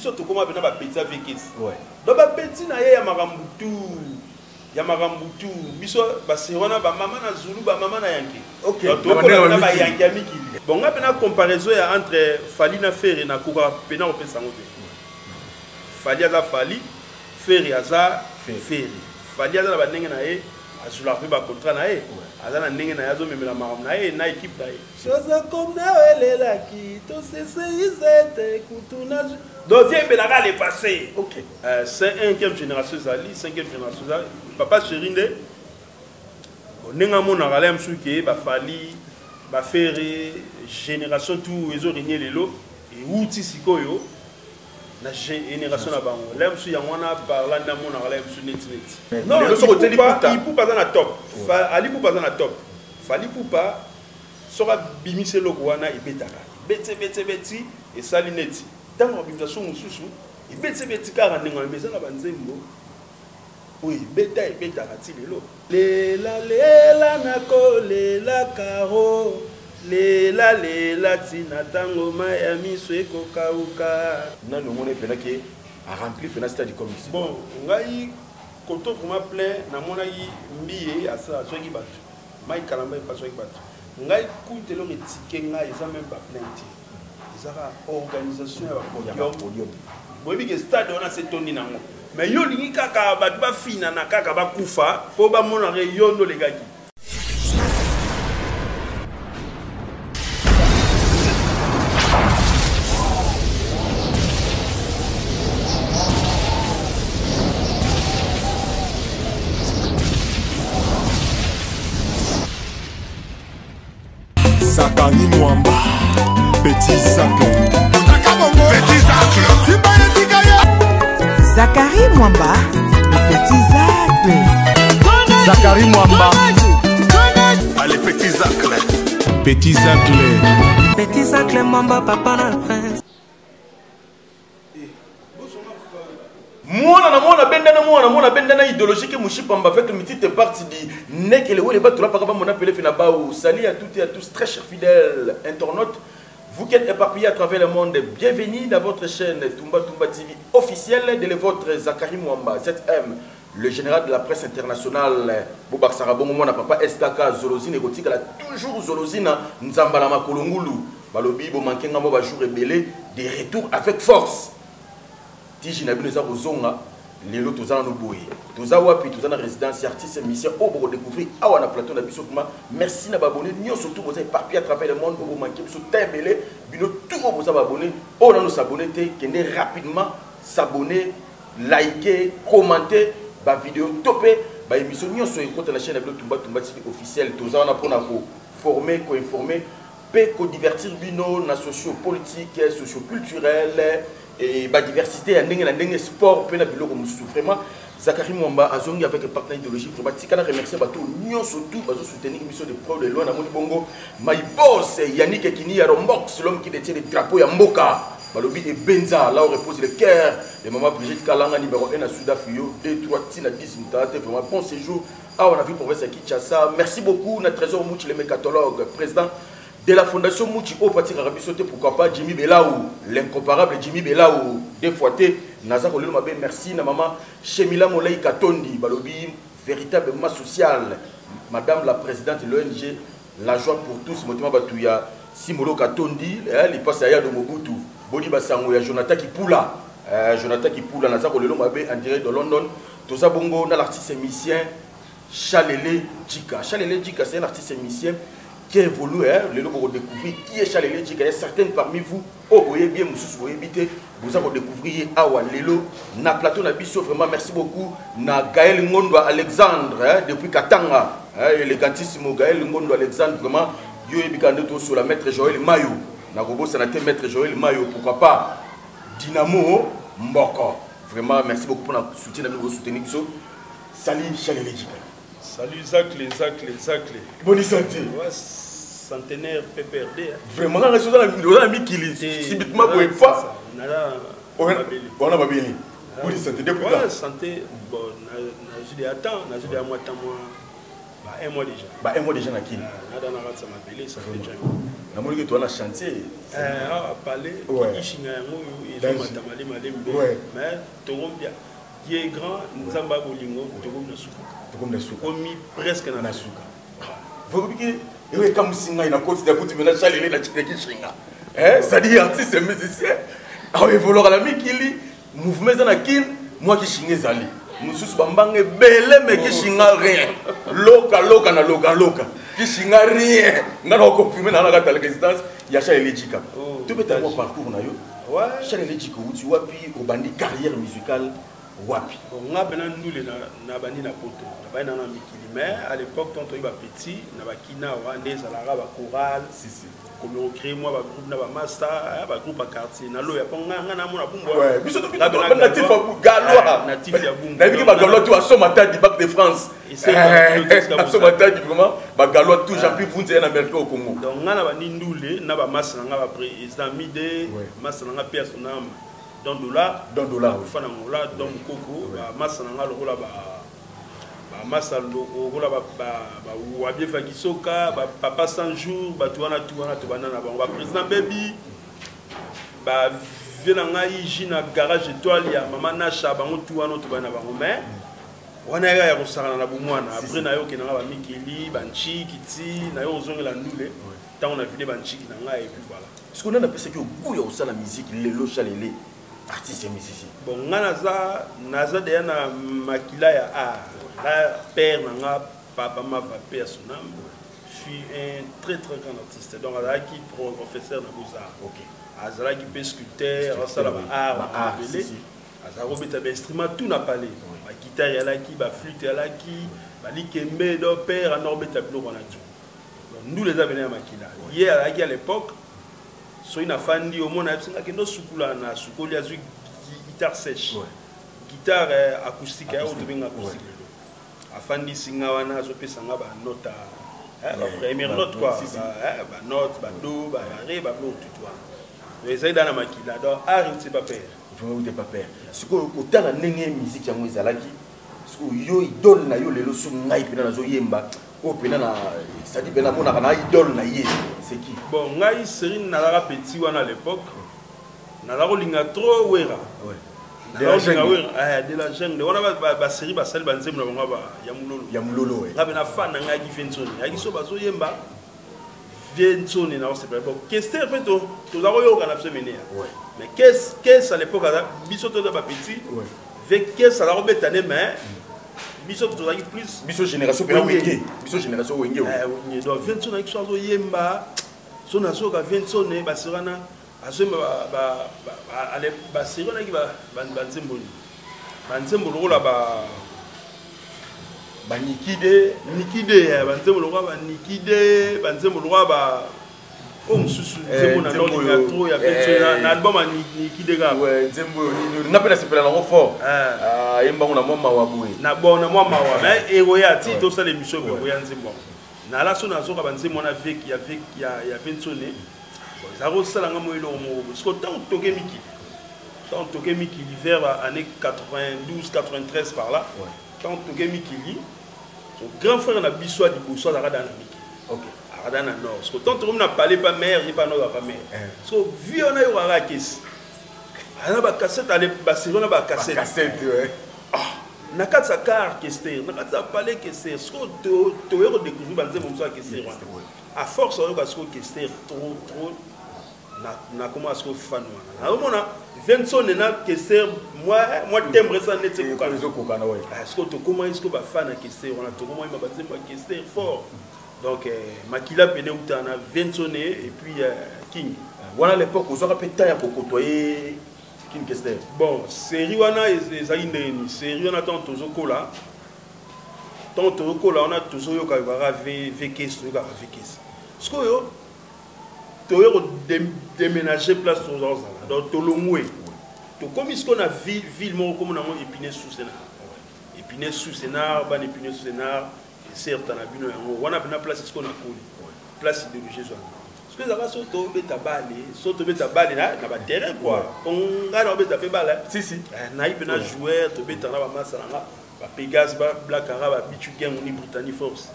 Biso tokoma pena ba petit ya VKS. Ouais. Donc ba petit na ye ya makambo tout. Ya makambo tout. Biso ba wana ba mama na Zulu, ba mama na Yankee. OK. Donc tokola na ba Yankee ya mikili. Bon nga pena comparaison ya entre Fally na Ferre na koka pena kopesa yango te. Fally aza Fally, Ferre aza Ferre. Fally aza na ba ndenge na ye azulaka mpe ba contrat na ye. Aza na ndenge na ye azomemela makambo na ye na équipe na ye. Soza komna welelaki toseseizete kutu na donc vie ebelaka le passé. Ok. Cinquième génération ezali, cinquième génération ezali papa chéri nde ndenge amonaka la mosusu ke bafali bafere génération tout ezo régner lelo ewuti sikoyo na génération na bango la mosusu yango wana parla nde amonaka la mosusu neti neti. Non, Ipupa aza na top. Ali Pupa aza na top. Fally Ipupa soki abimisi eloko wana ebetaka ebeti ebeti ebeti esali neti ntango abimisa so mosusu ebeti ebeti kaka ndenge wana eza na banzembo oyo ebeta ebetaka ti lelo. Lela lela nakolela karo lela lela ti na ntango mai ya miso ekokauka. Nani omoni mpena ke arempli mpena stade comme ici? Bon, ngai koto vraiment plein namonaki mbiye azwaki bato. Mike Kalambay mpe azwaki bato. Ngai kutu eloko etike ngai eza meme ba plein te. Eza kaka organisation ya ba podium. Boyebi ke stade wana se tondi nango. Mais yo olingi kaka bato bafinana kaka bakufa mpo bamonaka yo nde olekaki. Zakari Mwamba, Petit Zacle. Petit Zacle. Zakari Mwamba, le Petit Zacle. Zakari Mwamba. Allez, Petit Zacle. Petit Zacle. Petit Zacle Mwamba, papa na prince. Mwana na mwana bendana, mwana na mwana bendana idéologique mushipamba avec une petite partie di nekele wele bato la paka mona pele fina baou. Salut à toutes et à tous, très chers fidèles internautes, vous qui êtes éparpillés à travers le monde, bienvenue dans votre chaîne Tumba Tumba TV officielle de votre Zakari Mwamba ZM, le général de la presse internationale. Bobak Sarabongo mwana papa SKK Zolozine ekotika la toujours Zolozine Nzamba na makolongulu. Balobi bo manquer ngambo ba jour ebele de retour avec force. Tiji na bino eza kozonga lelo toza nano boye. Toza wapi? Toza na résidence artiste musicien oyo boko découvrir awa na plateau na biso kuma. Merci na ba abonné nyonso tout boza éparpillé à travers le monde oyo bo manquer biso temps ebele bino tout oyo boza ba abonné oyo nano s'abonner te kende rapidement s'abonner, liker, commenter ba vidéo topé ba émission nyonso ekota na chaîne na bino Tumba Tumba TV officielle. Toza wana pona ko former, ko informer pe ko divertir bino na socio-politique, socio-culturel et ba diversité ya ndenge na ndenge, sport pe na biloko mosusu. Vraiment Zakari Mwamba azongi avec un partenaire idéologique. Vraiment tika na remercier bato nyonso tout bazo soutenir biso de près de loin. Na moni bongo my boss Yannick Ekini ya Rombox, l'homme qui détient le drapeau ya mboka. Balobi et Benza, là où repose le cœur de maman Brigitte Kalanga numéro 1 à Sudafio, 2 3 Tina 10 Moutate. Vraiment bon séjour awa na ville province ya Kinshasa. Merci beaucoup na Trésor Mouchi le mécatologue, président de la fondation Mouchi au Patrick Arabi Sauté, pourquoi pas Jimmy Belaou, l'incomparable Jimmy Belaou, deux fois T, Naza Kolelo Mabe, merci na maman Chemila Molei Katondi, balobi véritablement sociale, madame la présidente de l'O N G La Joie pour tous, motema batuya Simolo Katondi, les passes ya de Mobutu, Boni Basango ya Jonathan Kipula, Jonathan Kipula, Naza Kolelo Mabe en direct de London. Toza bongo na l'artiste musicien Chalele Djika. Chalele Djika, c'est un artiste musicien qui a évolué, hein, le logo découvrir qui est Chalele Djika. Il y a certains parmi vous, oh, vous voyez bien, vous voyez bien, vous avez découvert awa lelo na plateau na biso. Vraiment merci beaucoup na Gaël Ngondo Alexandre, hein, depuis Katanga, hein, élégantissimo Gaël Ngondo Alexandre, vraiment yo yebika nde to sur la maître Joël Mayo. Na robo sanate maître Joël Mayo, pourquoi pas Dynamo Mboko. Vraiment merci beaucoup pour la soutien na biso, soutenir biso. Salut Chalele Djika. Salut Zacle, Zacle, Zacle. Bonne santé. Ouais, centenaire PPRD. Hein. Vraiment, la raison de la mikili, Et subitement, ouais, vous pouvez pas. c'est ça. Nala, Ouais, Babeli. on a Babeli. Ah. Bonne santé, depuis Ouais, quand? santé, bon, na, na, je dis, attends, na, je dis, à moi, attends, moi, bah, un mois déjà. Bah, un mois déjà, na kili. Ah, na, na, na, ça m'a belé, ça fait déjà. Namoni ke toza na chantier. Awa palais Kishinga yango oyo ezomata malemi malembe, mais tokomi, Dieu est grand, Nzambe ya bolingo, tokomi na suka. Tokomi na suka. Tokomi presque na suka. Vokobi ke eyo ekamwisi ngai, nakoti, nakuti mena Chalele na Kishinga, c'est-à-dire artiste musicien aevoluaka na mikili, mouvement eza na Kine, mwa Kishinga ezali mosusu, bambanga ebele, me Kishinga rien, loka loka na loka loka, Kishinga rien. Nga na oconfirme na na kati ya résidence ya Chalele Jika. Tobeta mwa parcours na yo. Chalele Jika, outi wapi? Obandi carrière musicale wapi? Bon, nga mpena ndule nabandi na poto, nabandi na mikili, mais à l'époque tant toyi bapetit na bakina awa nde ezalaka bachorale, komi ocréer mwa bagroupe na bamaster, bagroupe ya quartier na loya, mpo nga namona Bumbu. Biso natif Galois. Natif ya Bumbu. Nayebiki bagalois tout aso Matadi, Banque de France aso Matadi, vraiment bagalois tout. Jean-Pierre Vunze na Amérique au Congo. Donc nga na bandi ndule na bamasa na nga, baprésident Mide, masa na nga mpe ya sonam Don Dollar. Don Dollar. Kufa na Ngola, Don Mokoko, bamasa na nga lokola bamasa lokola bawabie Fakisoka, bapapa 100 jours, bato wana tu wana tobanda na bango, baprésident Bebi, bavie na ngai ji na garage étoile ya mama Nasha, bango tu wana tobanda na bango. Mais wana yaka ya kosakana na bomwana. Après nayoki nanga bamikili banchiki ti nayo kozongela ndule ntango na vide banchiki na ngai, et puis voilà. Sikoyo nani apesaki yo goût ya kosala musique lelo, Chalele artiste ya musicien? Bon, nga naza deya na makila ya art. Nga père na nga, papa Mava pe ya sonam, fut un très très grand artiste, donc azalaki professeur na beaux-arts, azalaki mpe sculpteur, asala baart ebele, azalaki kobeta bainstrument tout na palais, baguitare eyalaki, baflûte eyalaki, balikembe. Donc père anda kobeta biloko wana tout. Donc ndula eza pene ya makila. Ye azalaki à l'époque, soki nafandi, omona yebisi nga: "Kende osukula." Na sukoli, azwi guitare sèche, guitare acoustique oyo tobenga acoustique lelo, afandisi nga wana, azopesa nga banote, bapremière note quoi, banote bado, baré, babiloko tutu wana. Donc ezali da na makila, donc art euti pa père. Vraiment ute pa père. Sikoyo kotala ndenge musique yango ezalaki, sikoyo yo idole na yo lelo, so ngai mpena nazoyemba oyo mpena na, c'est-à-dire mpena namonaka na idole na ye, c'est qui? Bon, ngai série nazalaka petit wana, à l'époque naza kolinga trop Wera. De la jungle wana, basérie basali banzembo na bango ya Mololo. Ya Mololo. Nga mpe na fan na ngai ayaki vie Ntsoni, ayaki so bazoyemba vie Ntsoni na osepela. Bon, Kester mpe toza koyoka na biso mene ya, mais kes à l'époque aza biso toza bapetit ve, kes aza kobeta ne, mais biso tozalaki plus Biso génération mpena Wenge, biso génération Wenge. Wenge. Donc vie Ntsoni ayaki so azoyemba, so nazoyoka vie Ntsoni, baseri wana azoyemba, baseri wana ayaki banzembo nini, banzembo lokola ba Banikide. Nikide, banzembo lokola banikide, banzembo lokola ba oyo mosusu, nzembo na nolinga trop ya vie na album ya Nikide kaka. Nzembo oyo nini, nga mpe nasepela nango fort, ayembango na mwa mawa boye. Na bon, na mwa mawa, mais ekoya ti tosala émission ekoya nzembo yango. Nala so nazoka banzembo wana ya vie Ntsone, eza kosala nga mo eloko moko boye. Siko ntango toke mikili, ntango toke mikili vers année 92, 93 par là, ntango toke mikili, son grand frère na biso ya liboso azalaka da na mikili, akada na nord. Siko ntango tokomi na palais pa mare, ye pa nord apa mare, so vie wana yokaka akesi aza bacassette, ale basérie wana bacassette na kati ya car Kester, na kati ya palais Kester. Siko toye kodécouvrir banzembo mosusu ya Kester wana. À force oyoka siko Kester trop trop, nakoma siko fan wana, nazomona Vinsone na Kester, mwa timbre esa neti Ezokokana. Siko tokomaki siko bafan ya Kester wana, tokomaki ma banzembo ya Kester fort. Donc makila pene euta na Vinsone et puis King. Wana l'époque ozwaka mpe temps ya kokotoye King Kester? Bon, série wana ezalaki ndenge nini? Série wana, ntango tozokola, ntango tozokola wana, tozoyoka kaka vkes, toyokaka vkes. Sikoyo toye kodéménager place toza kozala, donc tolongwe, tokomi sikoyo na ville moko komona yango Épinay sous Sénart. Épinay sous Sénart, bana Épinay sous Sénart, eserta na bino yango wana mpena place sikoyo nakoli, place idéologie ezwana. Soki ezalaka so tobeta bale, so tobeta bale na baterrain quoi, po ngai na obeta mpe bale. Si si. Nayi mpe na joueur, tobeta na bamasa na nga, bapegas, ba Black Ara, babichu gang, oni Britannie Force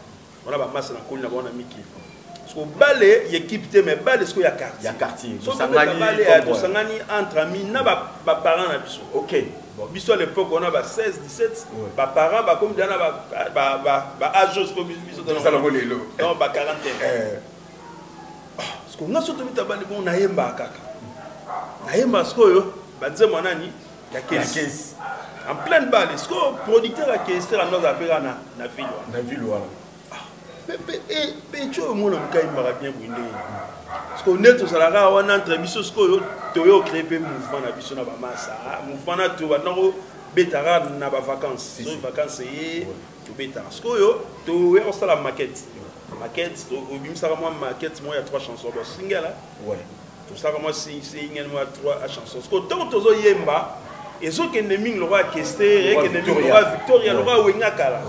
wana, bamasa na koli na bango na mikili. Que bale ya équipe te, mais bale sikoyo ya quartier. Ya quartier. So tobeta bale ya tosangani entre amis na baparent na biso. Ok. Bon, biso à l'époque on a ba 16, 17, baparent bakomi deja na baage oyo sikoyo biso tozalango lelo. Non, ba quarantaine. Parce que nga so tobeta bale bon, nayembaka kaka, nayemba sikoyo banzembo nani ya kesi en pleine balle. Sikoyo producteur ya kester ando aza mpe kaka na ville wana. Na ville wana. Petit oyo mwana moka ayembaka bien boye ndenge. Sikoyo nde tozalaka wana entre biso, sikoyo toyo créer mpe mouvement na biso na bamasa. Mouvement na to banda kobetaka na bavacance, so vacance eye tobetaka. Sikoyo toya kosala maquette. Maquette, obimisaka mwa maquette moko ya trois chansons, bon, single. Tosalaka mwa single moko ya trois chansons. Sikoyo ntango tozoyemba, ezokende mingi lokola Kester, ekende mingi lokola Victoria, lokola Wenga kala.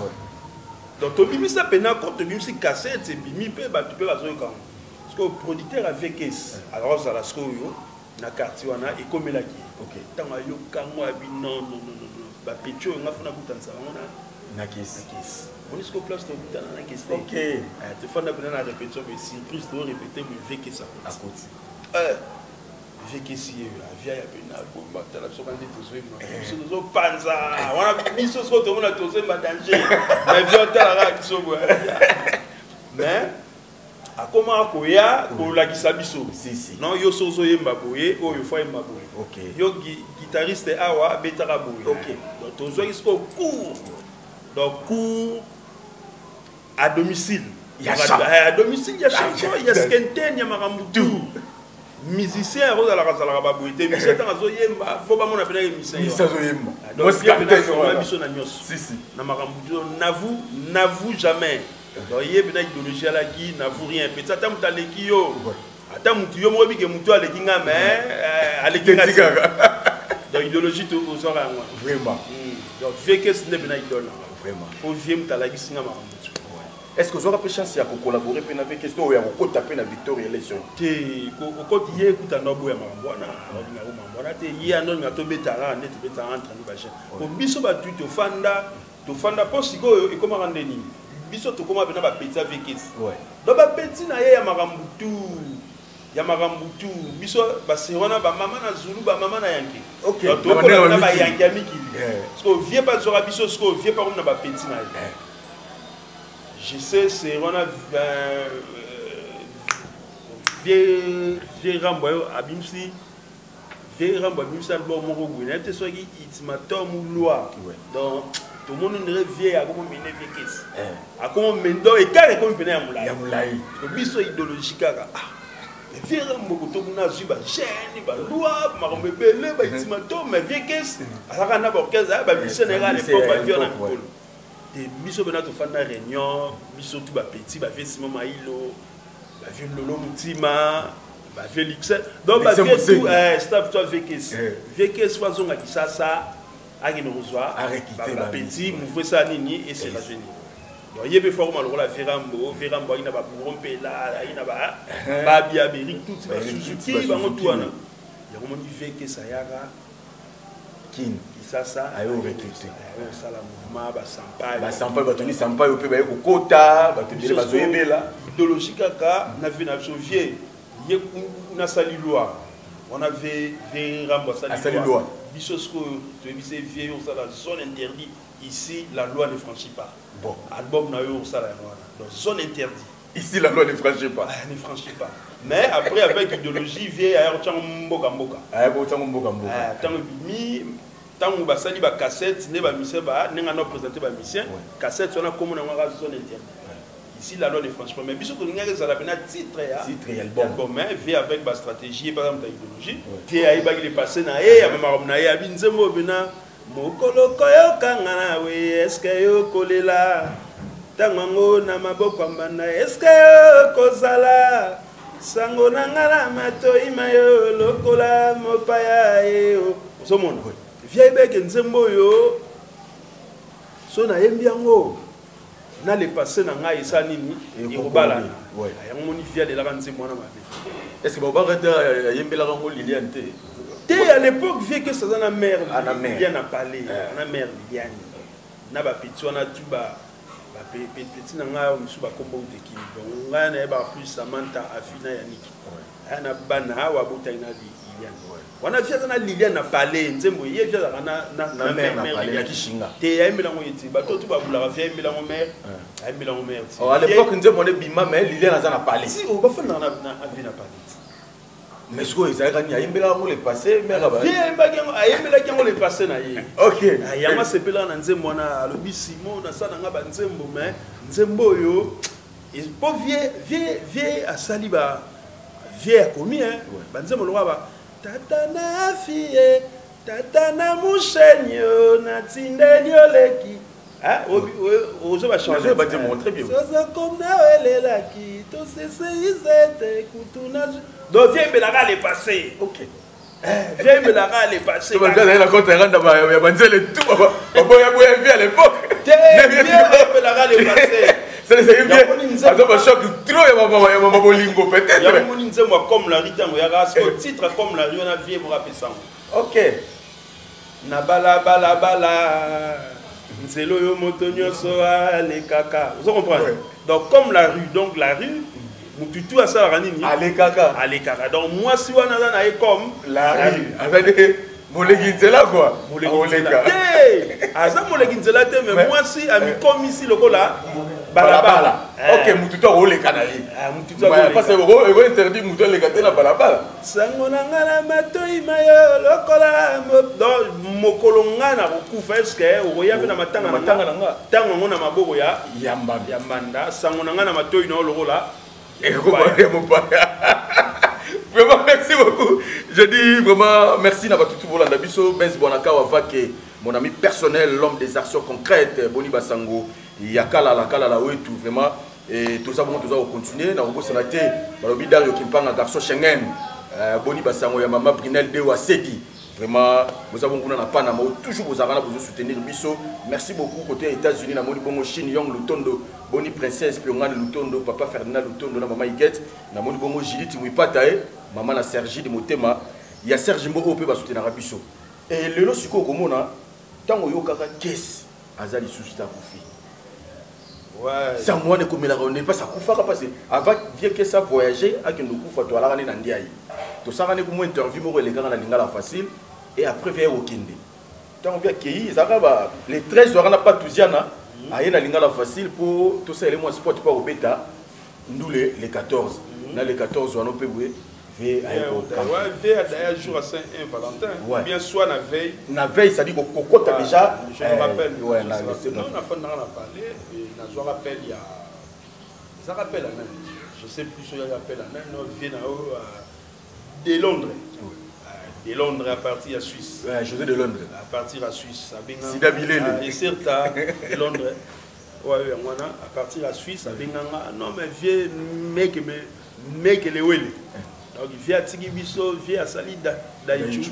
Donc tobimisa mpena ko tobimisi cassette, ebimi mpe bato mpe bazoyoka yango. Sikoyo producteur avekes alors ozala sikoyo na quartier wana, ekomelaki ye. Ntango ayoka yango, abi: "Non, non, non, non, bapetits oyo nga fona kutanisa bango na kesi." Na kesi. Oni sikoyo place tokutana na kesi te, tofanda mpena na répétition, mais surprise, torépété boye, vekesi akoti. Vekesi ye avia ya pena batala biso nde tozoyemba, biso tozopanza wana, biso sikoyo tomona tozoyemba danger, mais via otalaka biso boye, mais akomaka koya kolakisa biso: "Non, yo so ozoyemba boye, oyo fo ayemba boye, yo guitariste awa abetaka boye." Donc tozwaki sikoyo cours, donc cours à domicile. Ya à domicile, ya chanson, ya skenten, ya makambo tout. Musicien akozalaka azalaka baboye te. Musicien ntango azoyemba, fo bamona mpena ye musicien. Azoyemba. Biso na nyonso na makambo n'avoue, n'avoue jamais. Donc ye mpena idéologie alaki n'avoue rien. Petit, ata moto aleki yo, ata motu yo moko bike, motu aleki nga, mais aleki nga. Donc idéologie tozwaka yango. Vraiment. Donc vieux Kesi nde mpena idole nanga. Vraiment. Po vieux moto alakisi nga makambo. Est ce que ozwaka mpe chance ya kocollaborer mpe na Vekes to oyo ya kokota mpe na Victoria Eleison? Te, okoti ye ekuta ndo aboya makambo wana, aolinga makambo wana te. Ye ando olinga tobetaka nde tobetaka entre nous bajeune. Po biso batu tofanda, tofanda mpo sikoyo ekomaka nde nini, biso tokóma mpena bapetits ya Vekes. Donc bapetits na ye ya makambo tu, ya makambo tu, biso baseri wana, bamama na Zulu, bamama na Yanke, tokola na bayanke ya mikili. Sikoyo vieux bazwaka biso, sikoyo vieux pakomi na bapetits na ye. Je sais, c'est wana vieux Rambo oyo abimisi, vieux Rambo abimisi album moko boye, nayebi te soki Ultimatum ou Loi. Donc tomoni ndenge vieux akomo mene vieux Kesi, akomo mene, donc écart ekomi pene ya molai. Ya molai. Biso idéologie kaka, ah, vieux Rambo koto kuna azwi bajeunes, baloi, makambo ebele, baultimatum, mais vieux Kesi azalaka na baorchestre, bamusicien na ye à l'époque, bavieux na mikolo te. Biso mpena tofanda réunion, biso tu bapetits, bavieux Simon Mailo, bavieux Lolo Mutima, bavieux Lixen, donc bavieux tout staff to avekesi. Vieux Kesi fo azonga Kisasa, akende kozwa bapetits, mouvement esala nini, esera jeune. Donc ye mpe fo akoma lokola vieux Rambo. Vieux Rambo aki na baburo mpela, aki na babia berik tuti, basuzuki, bango tu wana. Yango moni vieux Kesi ayaka Kini. Kisasa. Ayo recruter. Osala mouvement basampai. Basampai, batoni sampai oyo mpe baye kokota, bato ebele bazoyebela. Idéologie kaka na vie na biso. Vieux ye nasali loi wana, vieux Rambo asali loi. Biso sikoyo toyebisi vieux: osala Zone Interdit, ici la loi ne franchit pas. Bon. Album na yo osala yango wana, donc Zone Interdit. Ici la loi ne franchit pas. Ah, ne franchit pas. Mais après, avec idéologie, vieux aya kotiango mboka mboka. Aya kotiango mboka mboka. Ntango ebimi, ntango basali bacassette nde bamusicien ba ndenge ana présente bamusicien, cassette wana kombo nango kaka Zone Interdit, ici la loi ne franchit pas. Mais biso tolingaki ezala mpena titre ya titre ya album. Mais vieux avec bastratégie, par exemple ya idéologie, vieux ayebaki le passé na ye, ya makambo na ye, abi nzembo oyo mpena mokolo koyokanga na we, eske yokolela ntango yango na maboko ya mbanda, eske yokozala sango na nga na matoi mayo lokola mopaya ye. Ozomona vieux ayebaki nzembo oyo so nayembi yango na le passé na ngai esa nini, ekobalana. Yango moni vieux alelaka nzembo wana mabe. Est ce que babaka te ayembelaka yango Liliane te? Te, à l'époque vieux Kesi aza na mare Liliane. Liliane, na palais na mare Liliane na bapetits wana tu. Bapeti na ngai oyo mosusu bakombo utekimi. Donc ngai nayebaka plus Samantha, Afina, Yannick. Aya na bana awa abotaki na Liliane. Wana vie aza na Liliane na palais, nzembo ye vie azalaka na na mère na palais na Kishinga. Te ayembela yango ye te. Bato tu babulaka vie ayembela yango mère. Ayembela yango mère. Oh, à l'époque nzembo wana ebima mais Liliane aza na palais. Si, oh, bafandaka na vie na palais. Mais sikoyo ezalaka nini ayembelaka yango le passé mère aba Vie ayembaki yango ayembelaki yango le passé na ye. OK. Ah, yango asepelaka na nzembo wana alobi Simon nasala nga ba nzembo mais nzembo oyo po vie vie vie asali ba vie akomi hein ba nzembo lokola ba tata na fille tata na mushenyo natindeli oleki. Hein, ozo ba changer. Nazo ba nzembo très bien. Sozo comme na welelaki to sese kutu na donc viens mbelaka le passé. OK. Eh, viens mbelaka le passé. To ba na compte randa ba ya banzele tout ba ba boya boya vie à l'époque. Te viens mbelaka le passé. C'est c'est bien. Azo ba choc trop ya mama ya mama bolingo peut-être. Ya moni nzembo comme la rue tango ya parce que titre comme la rue na vie mo rapesa. OK. Na bala bala bala nzela oyo moto nyonso alekaka. Ozo comprendre? Donc comme la rue, donc la rue mutu tu asalaka nini? Alekaka. Alekaka. Donc mwasi wana aza na ye comme la rue. Aza nde moleki nzela quoi. Moleki nzela. Te! Aza moleki nzela te mais mwasi amikomisi lokola balabala. Ok, mutu tu akoleka na ye. Ah, mutu tu akoleka. Parce que eko interdit mutu aleka te na balabala. Sango na nga na matoi mayo lokola donc mokolo nga na kokufa est ce que okoya mpe na matanga na nga ntango yango na maboko ya ya mbanda ya mbanda sango na nga na matoi na yo lokola ya mopaya. Vraiment merci beaucoup. Je dis vraiment merci na batutu bolanda biso Benz Bonakawa Vake, mon ami personnel, l'homme des actions concrètes, Boni Basango, Yakala la kala la wetu vraiment. Et tout ça bon tout ça continuer na kobosana te balobi Dario Kimpanga garçon Schengen, Boni Basango ya mama Brinel de Wasedi. Vraiment boza bon kuna na Panama toujours bozaka na bozo soutenir biso. Merci beaucoup côté États-Unis na moni bongo Chine Young Lutondo, Boni Princesse Piongani Lutondo, papa Ferdinand Lutondo na mama Iguette, na moni bongo Judith Mwipata e mama na Sergi de Motema ya Serge Mboko pe ba soutenaka biso. Et lelo sikoyo komona tango yokaka caisse aza lisusu ta kufi. Ouais. Sango wana ekomelaka yo nde parce akufaka parce avant vieux Kesa voyager akende kokufa toalaka nde na ndiaye. Tosaka nde kumwa interview moko elekaka na Lingala facile et après vieux okende. Tango vieux akei ezalaka ba les 13 wana na Patuziana aye na Lingala facile po tosalele mwa sport po akobeta ndule le 14. Na le 14 wana mpe boye V aye kokanga. Ouais, V a d'ailleurs jour à Saint-Valentin. Ouais. Bien soit na veille. Na veille, c'est-à-dire qu'on kokota Ouais, déjà. Je me rappelle. Ouais, Je na me laissé rappelle. Non, on a fait un rappel, et na zo rappel il y a ça rappelle à même. Je sais plus si il y a rappel à même non vient à de Londres. Ouais. De Londres à partir à Suisse. Ouais, José de Londres. À partir à Suisse, à Benga. Sida Bilele. Ah, et certes, de Londres. Ouais, ouais, on a à partir à Suisse, à Benganga. Non mais vieux mec mais mec le wele. Donc vieux atiki biso, vieux asali daichu.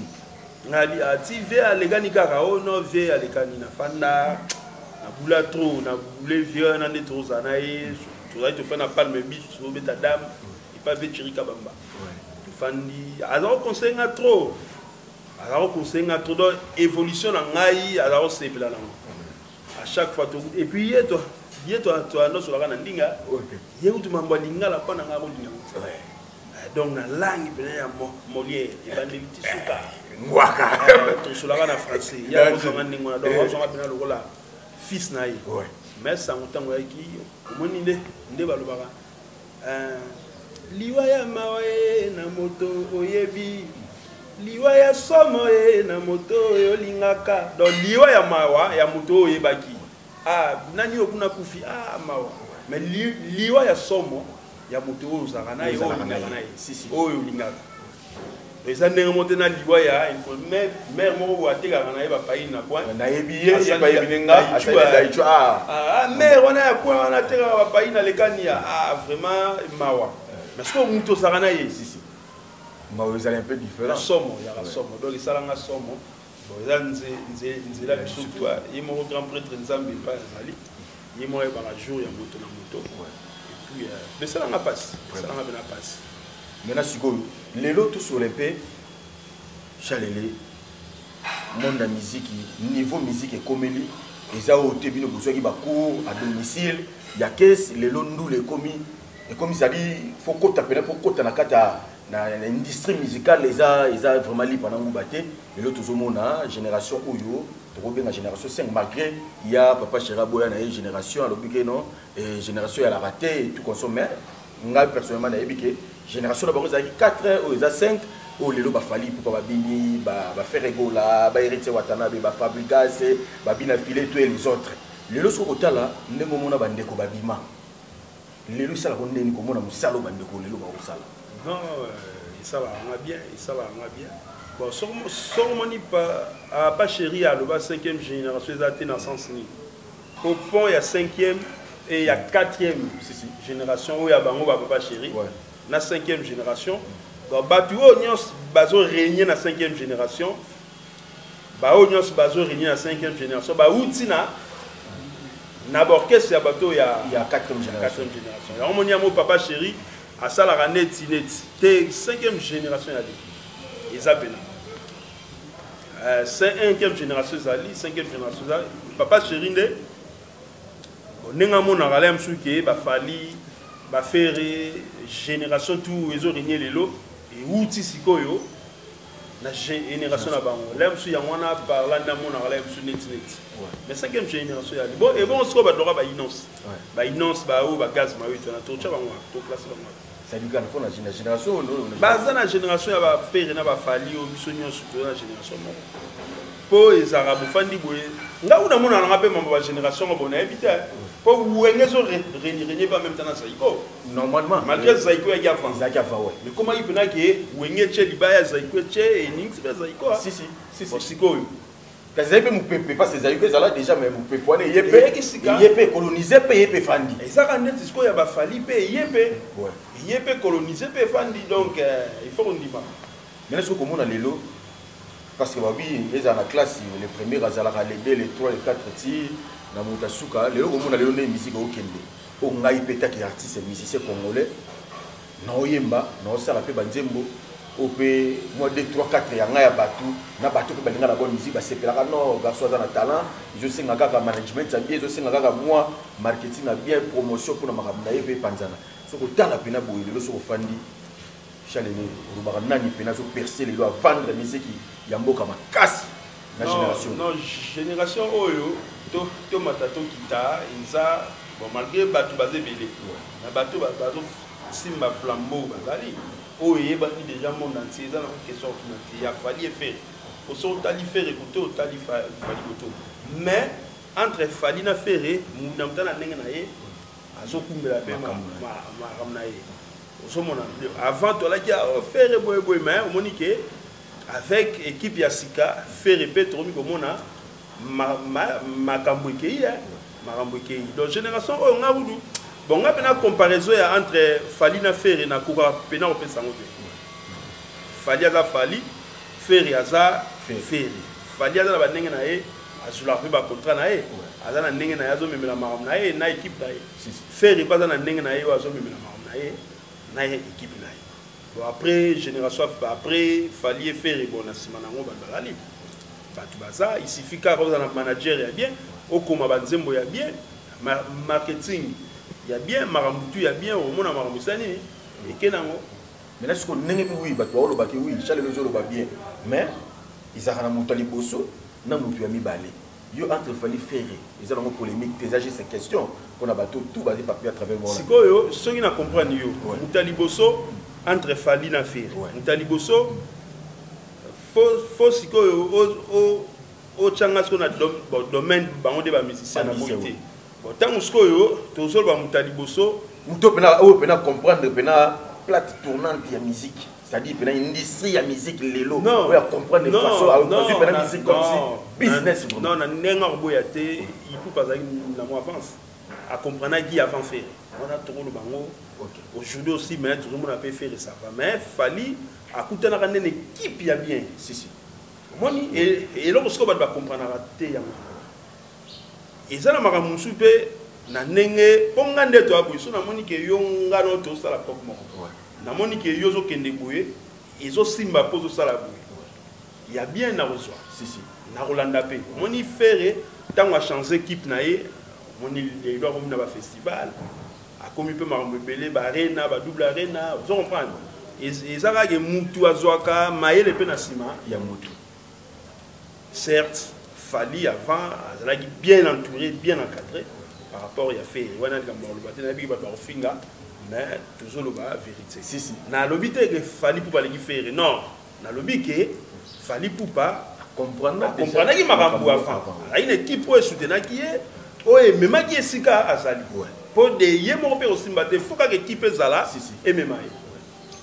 Ngali ati vieux alekani kaka oh non vieux alekani na fanda. Na bula trop, na boule vieux na nde trop na ye. Tozali tofanda na Palme Beach, tozobeta dame et pas vieux Chirika Bamba. Tofandi, azako conseiller nga trop. Azako conseiller nga trop donc évolution na ngai azako sepela nango. À chaque fois to et puis ye to ye to to no solaka na ndinga. Okay. Ye kutu mambo lingala pa na nga ko linga. Ouais. Donc na langue pena ya Molière ebandeli ti suka. Ngwaka. To solaka na français. Ya ko songa ndingo na donc ko songa pena lokola fils na ye. Ouais. Mais sango tango ya ki omoni nde nde balobaka. Liwa ya mawa ye na moto oyebi. Liwa ya somo ye na moto oyo olingaka. Donc liwa ya mawa ya moto oyo oyebaki. Ah, nani oyo kuna kufi? Ah, mawa. Mais liwa ya somo ya moto oyo ozalaka na ye, oyo olingaka na ye. Si, si. Oyo olingaka. Eza ndenge moko te na liwa ya mère moko boye atekaka na ye bapayi na coin. Nayebi ye, ye Asali bayebi ne nga, Daichu, asali ah. Daichu, ah. Ah, mère wana ya coin wana atekaka bapayi na lekani ya, ah, vraiment mawa. Mais soki moto ozalaka na ye, Si, si. Mawa ezali un peu différent. Somo, ya somo. Donc esalanga somo. Bon, eza nzela biso tu, ah, ye moko grand prêtre Nzambe epai azali. Ye moko ayebaka jour ya moto na moto. Et puis, mais esalanga pasi. Esalanga mpe na pasi. Maintenant sikoyo, lelo tosola mpe Chalele, monde ya musique, niveau musique ekomeli. Eza oyo te bino bozwaki bacours à domicile ya kese. Lelo ndula ekomi ekomi, c'est-à-dire faut kota pena po kota na kati ya na industrie musicale, eza vraiment lipa na nguba te. Lelo tozomona génération oyo tokobenga génération 5, malgré ya papa chéri aboya na ye génération, alobi ke non, génération eyalaka te et tout consomme. Mais ngai personnellement nayebi ke génération na bango ezalaki 4, oyo eza 5, oyo lelo baFally Ipupa, babini baFerre Gola, baHéritier Watanabe, baFabregas, babina file to et les autres. Lelo soki kotala ndenge omona bandeko babima lelo, esalaka ndeni komona mosala oyo bandeko lelo bakosala? Non, esalaka nga bien, esalaka nga bien. Bon, soki omoni papa chéri aloba cinquième génération, eza te na sens nini? Po pont ya cinquième et ya quatrième si, si. génération oyo ya bango bapapa chéri na cinquième génération, donc bato oyo nyonso bazorégner na cinquième génération, baoyo nyonso bazorégner na cinquième génération bauti na baorchestre ya bato ya ya quatrième génération. Quatrième génération. Yango moni yango papa chéri asalaka neti neti te. Cinquième génération ya te, eza pena cinquième génération ezali, cinquième génération ezali. Papa chéri nde ndenge amonaka la mosusu ke baFally, baFerre, génération tout ezorégner lelo euti sikoyo na génération na bango. La mosusu yango wana parla nde amonaka la mosusu neti neti, mais cinquième génération yali. Bon, ebongo sikoyo badoka bainonce bainonce baoyo bagaz mayo tona totya bango, toclasser bango. C'est-à-dire kaka mpo na génération oyo baza na génération ya baFerre na baFally, oyo biso nyonso toza na génération moko, mpo ezalaka bofandi boye. Nga kuna mona nanga mpe mambo bagénération ngo, bo nayebi te, mpo Wenge ezorégner mpe en même temps na Zaiko. Normalement. Malgré Zaiko yaki avant. Ezalaki avant, ouais. Mais komaki mpena ke Wenge etie libaya, Zaiko etie, eningisi mpe Zaiko. Si, si, si, si. Sikoyo kasi ezali mpe mopepe, parce ezali mpe, ezala déjà, mais mopepe wana eye mpe Eyeki sika. Eye mpe colonise mpe, eye mpe efandi. Ezaka neti sikoyo ya baFally mpe eye mpe eye mpe colonise mpe efandi. Donc il faut kondima. Maintenant soki komona lelo, parce que babi ezala na classe, le premier azalaka, le 2, le 3, le 4, ti na moto asuka. Lelo komona lelo nde musique okende, oyo ngai mpe taki artiste musicien congolais naoyemba, naosala mpe banzembo oyo mpe mwa 2 3 4 ya ngai ya bato na bato mpe balinga na bonne musique, basepelaka. Non, garçon aza na talent, ezosenga kaka management ya bien, ezosenga kaka mwa marketing ya bien, promotion mpona makambo na ye mpe epanzana. Soki otala mpena boye lelo, soki ofandi chalene, olobaka nani mpena azopercer lelo, avendre musique ya mboka makasi na génération? Non, génération oyo tomata tokita eza bon, malgré bato baza ebele na bato bazosimba flambeau, bazali oyo eyebani déjà monde entier. Eza na question otuna te ya Fally et Ferre. Oso otali Ferre kote, otali Fally kote, mais entre Fally na Ferre, na moto na ndenge na ye azokumbela mpe makambo na ye. Ozomona avant tolaki Ferre boye boye, mais omoni ke avec équipe ya sika, Ferre mpe tokomi komona makambo ekei, makambo ekei. Donc génération oyo, nga kudu, bon, nga mpena comparaison ya entre Fally na Ferre, nakokaka mpena kopesa yango te. Fally aza Fally, Ferre aza Ferre. Fally aza na bandenge na ye, azwilaka mpe bacontrat na ye, aza na ndenge na ye azomemela makambo na ye na équipe na ye. Ferre mpe aza na ndenge na ye oyo azomemela makambo na ye na ye, équipe na ye. Bon, après génération après Fally et Ferre, bon, na nsima nango bato bazali, bato baza. Il suffit kaka ozala na manager ya bien, okoma banzembo ya bien, marketing ya bien, makambo tu ya bien, omona makambo esa nini eke nango. Maintenant sikoyo ndenge mpe wi bato baolobaki wi chalelo ezoloba bien, mais ezalaka na moto ya liboso na moto ya mibale. Yo, entre Fally, Ferre, eza nango polémique te, eza juste question mpona bato tout baza papier à travers moi. Sikoyo soki na comprendre yo, moto ya liboso entre Fally na Ferre, moto ya liboso fo sikoyo otyanga sikoyo na domaine bango nde bamusicien na boyi te. Bon, ntango sikoyo tozoloba moto ya liboso, moto mpena oyo mpena comprendre mpena plaque tournante ya musique, c'est-à-dire mpena industrie ya musique lelo, oyo ya comprendre façon azwi mpena musique comme si business. Non, na ndenge akoboya te, Ipupa azalaki na mwa avance, acomprenaki avant Ferre wana tokoloba yango. Aujourd'hui aussi, mais tozomona mpe Ferre, ça va, mais Fally akutanaka ndene équipe ya bien. Si, si. Omoni eloko sikoyo bato bacomprenaka te, yango eza na makambo mosusu mpe na ndenge mpo nga nde toya boye. So namoni ke yo nga no tosala propre moko, namoni ke yo ozokende boye, ezosimba mpo ozosala boye. Ya bien nakozwa. Si, si. Nakolanda mpe. Omoni Ferre, ntango achange équipe na ye, omoni lelo akomi na bafestival, akomi mpe makambo ebele, baarena, badouble arena, ozo comprendre. Eza kaka mutu azwaka mayele mpe na nsima ya mutu. Certes, Fally avant azalaki bien entouré, bien encadré par rapport ya Ferre. Wana likambo aloba te, nayebi bato bakofinga, mais tozoloba vérité. Si, si. Nalobi te ke Fally Ipupa aleki Ferre, non. Nalobi ke Fally Ipupa comprenaki makambo avant, azalaki na équipe oyo esoutenaki ye, oyo ememaki esika azali. Mpo de ye moko mpe kosimba te, faut kaka équipe ezala emema ye.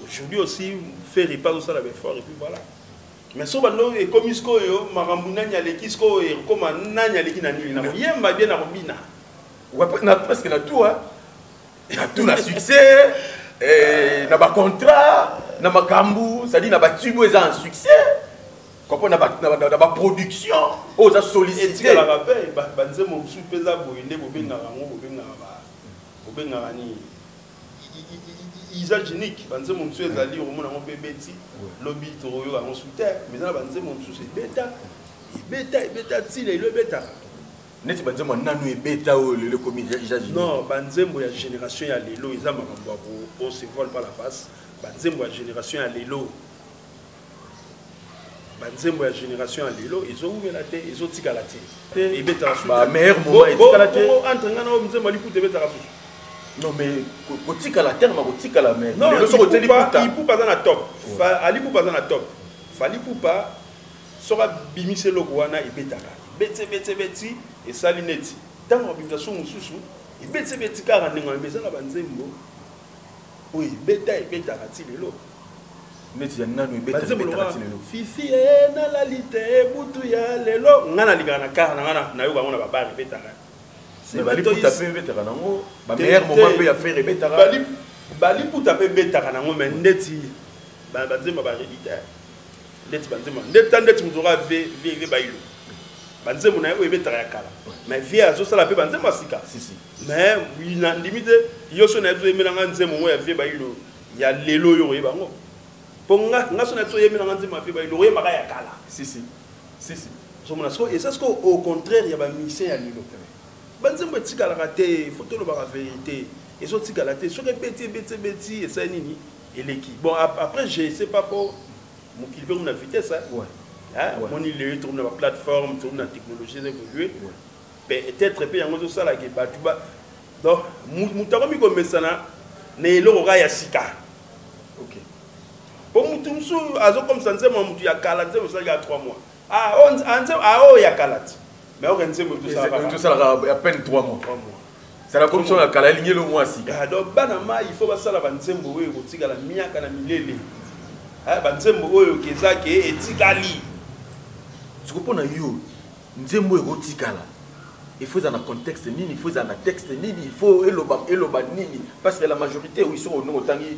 Aujourd'hui aussi, Ferre mpe azosala baeffort, et puis voilà. Mais so bando ekomi sikoyo makambo nani aleki sikoyo, ekoma nani aleki na nini, na koyemba bien, na kobina. Na presque na tout, hein. Na tout, na succès, na bacontrat, na makambo, c'est-à-dire na batube eza en succès, comprendre, na baproduction oyo oza sollicité. Etikalaka mpe banzembo mosusu mpe eza boye nde bobengaka yango, bobengaka nini, usage unique. Banzembo mosusu ezali, okomona yango mpe ebeti lobi, tokoyoka yango su te. Mais eza na banzembo mosusu ebeta, ebeta, ebeta ntina elo ebetaka. Neti banzembo nanu ebeta oyo lelo ekomi usage? Non, banzembo ya génération ya lelo eza makambo ya on se voile pas la face. Banzembo ya génération ya lelo, banzembo ya génération ya lelo ezowumela te, ezotikala te, ebetaka su. Meilleur moment etikala te. Entre nga na oyo, nzembo aliputa ebetaka susu. Non, mais kotikala, terme kotikala, mais lelo soki oteli Ipupa, Ipupa aza na top, Fally Ipupa aza na top. Fally Ipupa, soki abimisi eloko wana, ebetaka, ebeti, ebeti, ebeti, esali neti ntango abimisa so mosusu, ebeti, ebeti kaka ndenge wana. Mais eza na banzembo oyo ebeta, ebetaka ti lelo. Neti ya nanu ebetaka ti lelo? Fifi e nalali te butu ya lelo, nga nalingaka na kar na nga, nayoka yango na babar, ebetaka. Baliputa mpe ebetaka nango, bameilleur moment mpe ya Ferre ebetaka. Baliputa mpe ebetaka nango, mais ndeti banzembo baredi te, ndeti banzembo ndeti ndeti moto oka ve bailo, banzembo na ye oyo ebetaka ya kala, mais vie azosala mpe banzembo ya sika. Mais na ndimi te, yo so na ye toyemelanga nzembo ngo ya vie bailo ya lelo oyo, oyeba yango, mpo nga so na ye toyemelanga nzembo ya vie bailo, oyebaka ya kala. Si, si, si, si. Ozomona siko eza siko au contraire ya bamusicien ya lelo, banzembo etikalaka te. Faut tolobaka vérité, ezotikala te. Soki ebeti, ebeti, ebeti, esali nini, eleki. Bon, après je sais pas, po mokili mpe na vitesse. Omoni lelo tokomi na baplateforme, tokomi na technologie eza évolue, peut-être mpe yango ezosalaka bato ba donc moto akomi komesana na eloko kaka ya sika. Po motu mosusu azokomisa nzembo ya motu ya kala, nzembo esalaki ya 3 mois, oyo ya kala ti, mais oke nzembo tosalaka à peine 3 mois, 3 mois. Sala comme so ya kala elingi elo mwa sika. Donc bana mai, il faut basala banzembo oyo ekotikala miaka na milele, banzembo oyo keza ke etikali. Siko mpo na yo, nzembo oyo ekotikala, il faut ezala na contexte nini, il faut ezala na texte nini, il faut eloba, eloba nini? Parce que la majorité, oui, soki ndenge otangi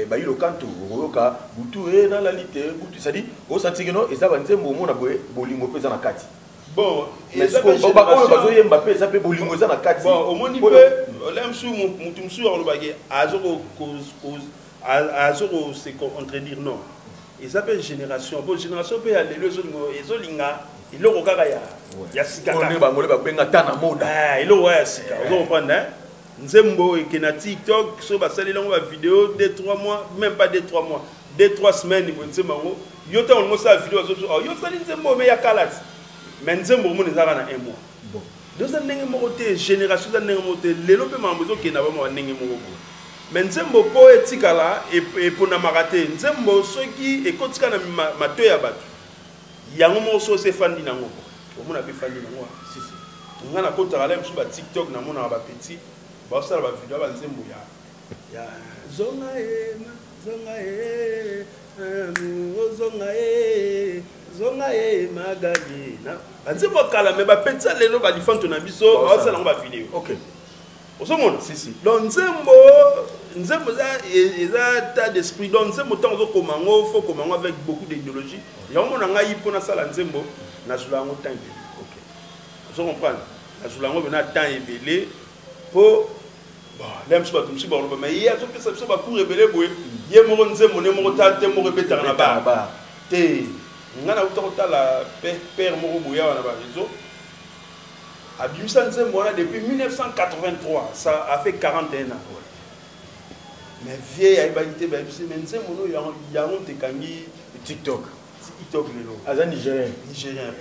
bayilo kanto, okoyoka butu e nalali te butu, c'est-à-dire osanti keno eza banzembo omona boye bolingo mpe eza na kati. Bon. Oyo bazoyemba mpe eza mpe bolingo eza na kati. Bon, omoni mpe ole mosusu, motu mosusu alobaki azoko se contredire. Non, eza mpe génération po génération mpe ya lelo ezolinga eloko kaka ya sika. Bango babenga ta na moda. Eloko kaka ya sika, ozo comprendre. Nzembo eke na TikTok, so basaleli yango bavideo, 2 3 mois, même pas 2 3 mois, 2 3 semaines boye, nzembo yango yo ntango olingo osala video, yo osali nzembo me ya kala ti, mais nzembo omona ezalaka na un mois. Bon. Eza ndenge moko te, génération eza ndenge moko te. Lelo mpe makambo ezokenda bamaka ndenge moko boye, mais nzembo mpo etikala, eponamaka te. Nzembo soki ekotika na matoi ya bato, yango moko so ose efandi nango, omona mpe efandi nango. Nga nakotaka la mosusu batiktok, namonaka bapeti baosala bavideo ya banzembo ya zonga ye, zonga ye, ozonga ye, zonga ye magali, banzembo ya kala, mais bapeti ya lelo balifanto na biso baosala yango bavideo. Ozomona? Si, si. Donc nzembo eza état d'esprit. Donc nzembo, ntango ozokoma yango, faut koma yango avec beaucoup d'idéologie. Yango mona ngai, mpo nasala nzembo, nazwela yango temps ebele. Ozo comprendre, nazwela yango mpena temps ebele, mpo bon, le mosusu bato mosusu bakoloba, mais ye azopesa biso bacours ebele boye, ye moko nzembo nde moko ta te moko ebetaka na bar te. Nga nauta kotala père moko boye awa na bareseau, abimisa nzembo wana depuis 1983, ça a fait 41 ans. Mais vieux ayebaki te, bayebisi, mais nzembo no yango tekangi TikTok. TikTok lelo. Aza Nigérien. Nigérien.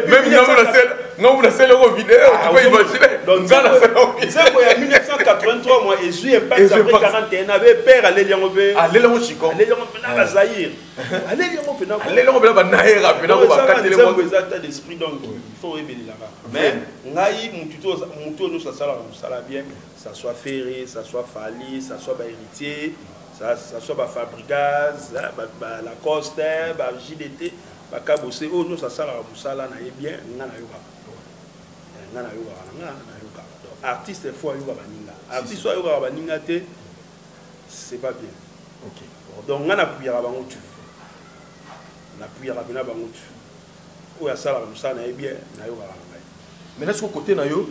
Même ngambo nasala yango video, tu peux imaginer. Nga nasala yango video. Nzembo ya 1983 moi ezwi impact après 41 abe père aleli yango mpe. Aleli yango chikon. Aleli yango mpe na ba Zaïre. Aleli yango mpe na. Aleli yango mpe na ba Naira mpe na bakateli yango. Nzembo eza état d'esprit, donc il faut oyebelelaka. Mais ngai mutu to mutu oyo nyonso asalaka mosala bien, ça soit Ferré, ça soit Fally, ça soit ba Héritier, ça soit ba Fabregas, ba Lacoste, ba JDT, ba Kabose, oyo nyonso asalaka mosala na ye bien, nga nayokaka. Nga nayokaka na nga nayokaka. Donc artiste faut ayoka baninga. Artiste oyo ayokaka baninga te, c'est pas bien. Ok. Donc nga napuyaka bango tu. Napuyaka mpena bango tu. Oyo asalaka mosala na ye bien, nayokaka na ngai. Maintenant soki côté na yo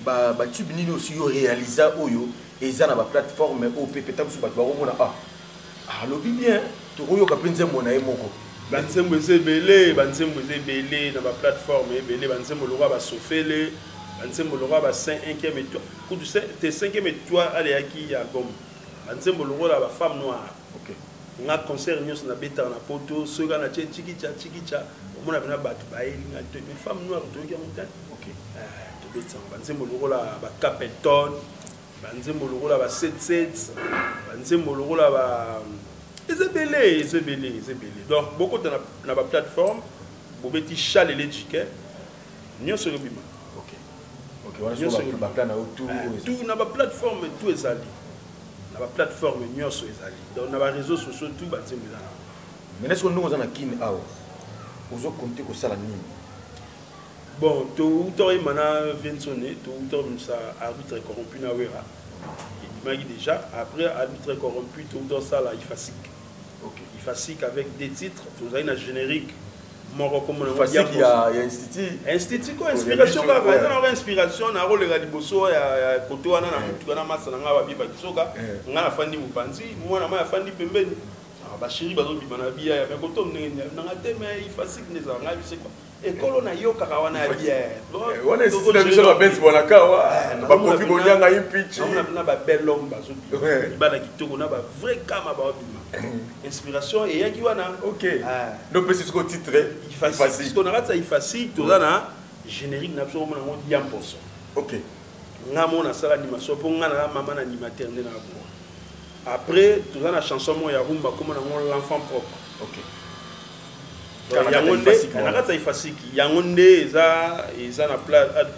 batube nini aussi yo réalisa oyo eza na baplateforme oyo mpe peta mosusu bato bakomona, ah, alobi bien, tokoyoka mpe nzembo na ye moko? Banzembo eza ebele, banzembo eza ebele na baplateforme ebele. Banzembo lokola Basofele, banzembo lokola ba 5e étoile, kutu te 5e étoile aleyaki ya album, banzembo lokola Bafemme Noire. Nga concert nyonso nabetaka na Poto, soki kaka natie Chikicha Chikicha, omona mpena bato bayelinga te, mais Femme Noire toyoki yango te. Tobetisanga banzembo lokola Bacapelton, banzembo lokola ba 77, banzembo lokola ba, eza ebele, eza ebele, eza ebele. Donc bokota na baplateforme, bobeti Chalele Jike, nyonso ekobima. Baplan na yo tout. Tout na baplateforme, tout ezali na baplateforme nyonso ezali. Donc na baréseaux sociaux tout, banzembo eza na. Maintenant soki ndenge oza na Kine awa, ozokonte kosala nini? Bon, touta oyemba na Vinsone, touta obimisa Arbitre Corrompu na Wera, ebimaki déjà. Après Arbitre Corrompu, touta osala Ifasik. Ifasik avec des titres, tozali na générique moko komona. Ifasik ya institut. Institut ko inspiration kaka, eza na inspiration nakoleka liboso ya kote wana na mutuka na masa na ngai babiba kisoka. Ngai nafandi mopanzi, mwana mai afandi pembeni, basheri bazobima na biya ya me koto ndenge nanga te, mais Ifasik nde ezala ngai bisekwa ekolo nayokaka wana ya bien. Wana esisi na biso babenzi bwanaka wa bakofi bolianga impichi. Na babel homme bazobima libala kitoko na bavrai kama baobima, inspiration eyaki wana. Ok, ndopesi siko titre. Ifasik. Na kati ya Ifasik toza na générique na biso komona yango Diamposo. Nga mo nasala animation mpo nga na mama na animateur nde na boa. Après toza na chanson moko ya rumba komona yango L'Enfant Propre. Yango nde na kati ya Ifasiki, yango nde eza na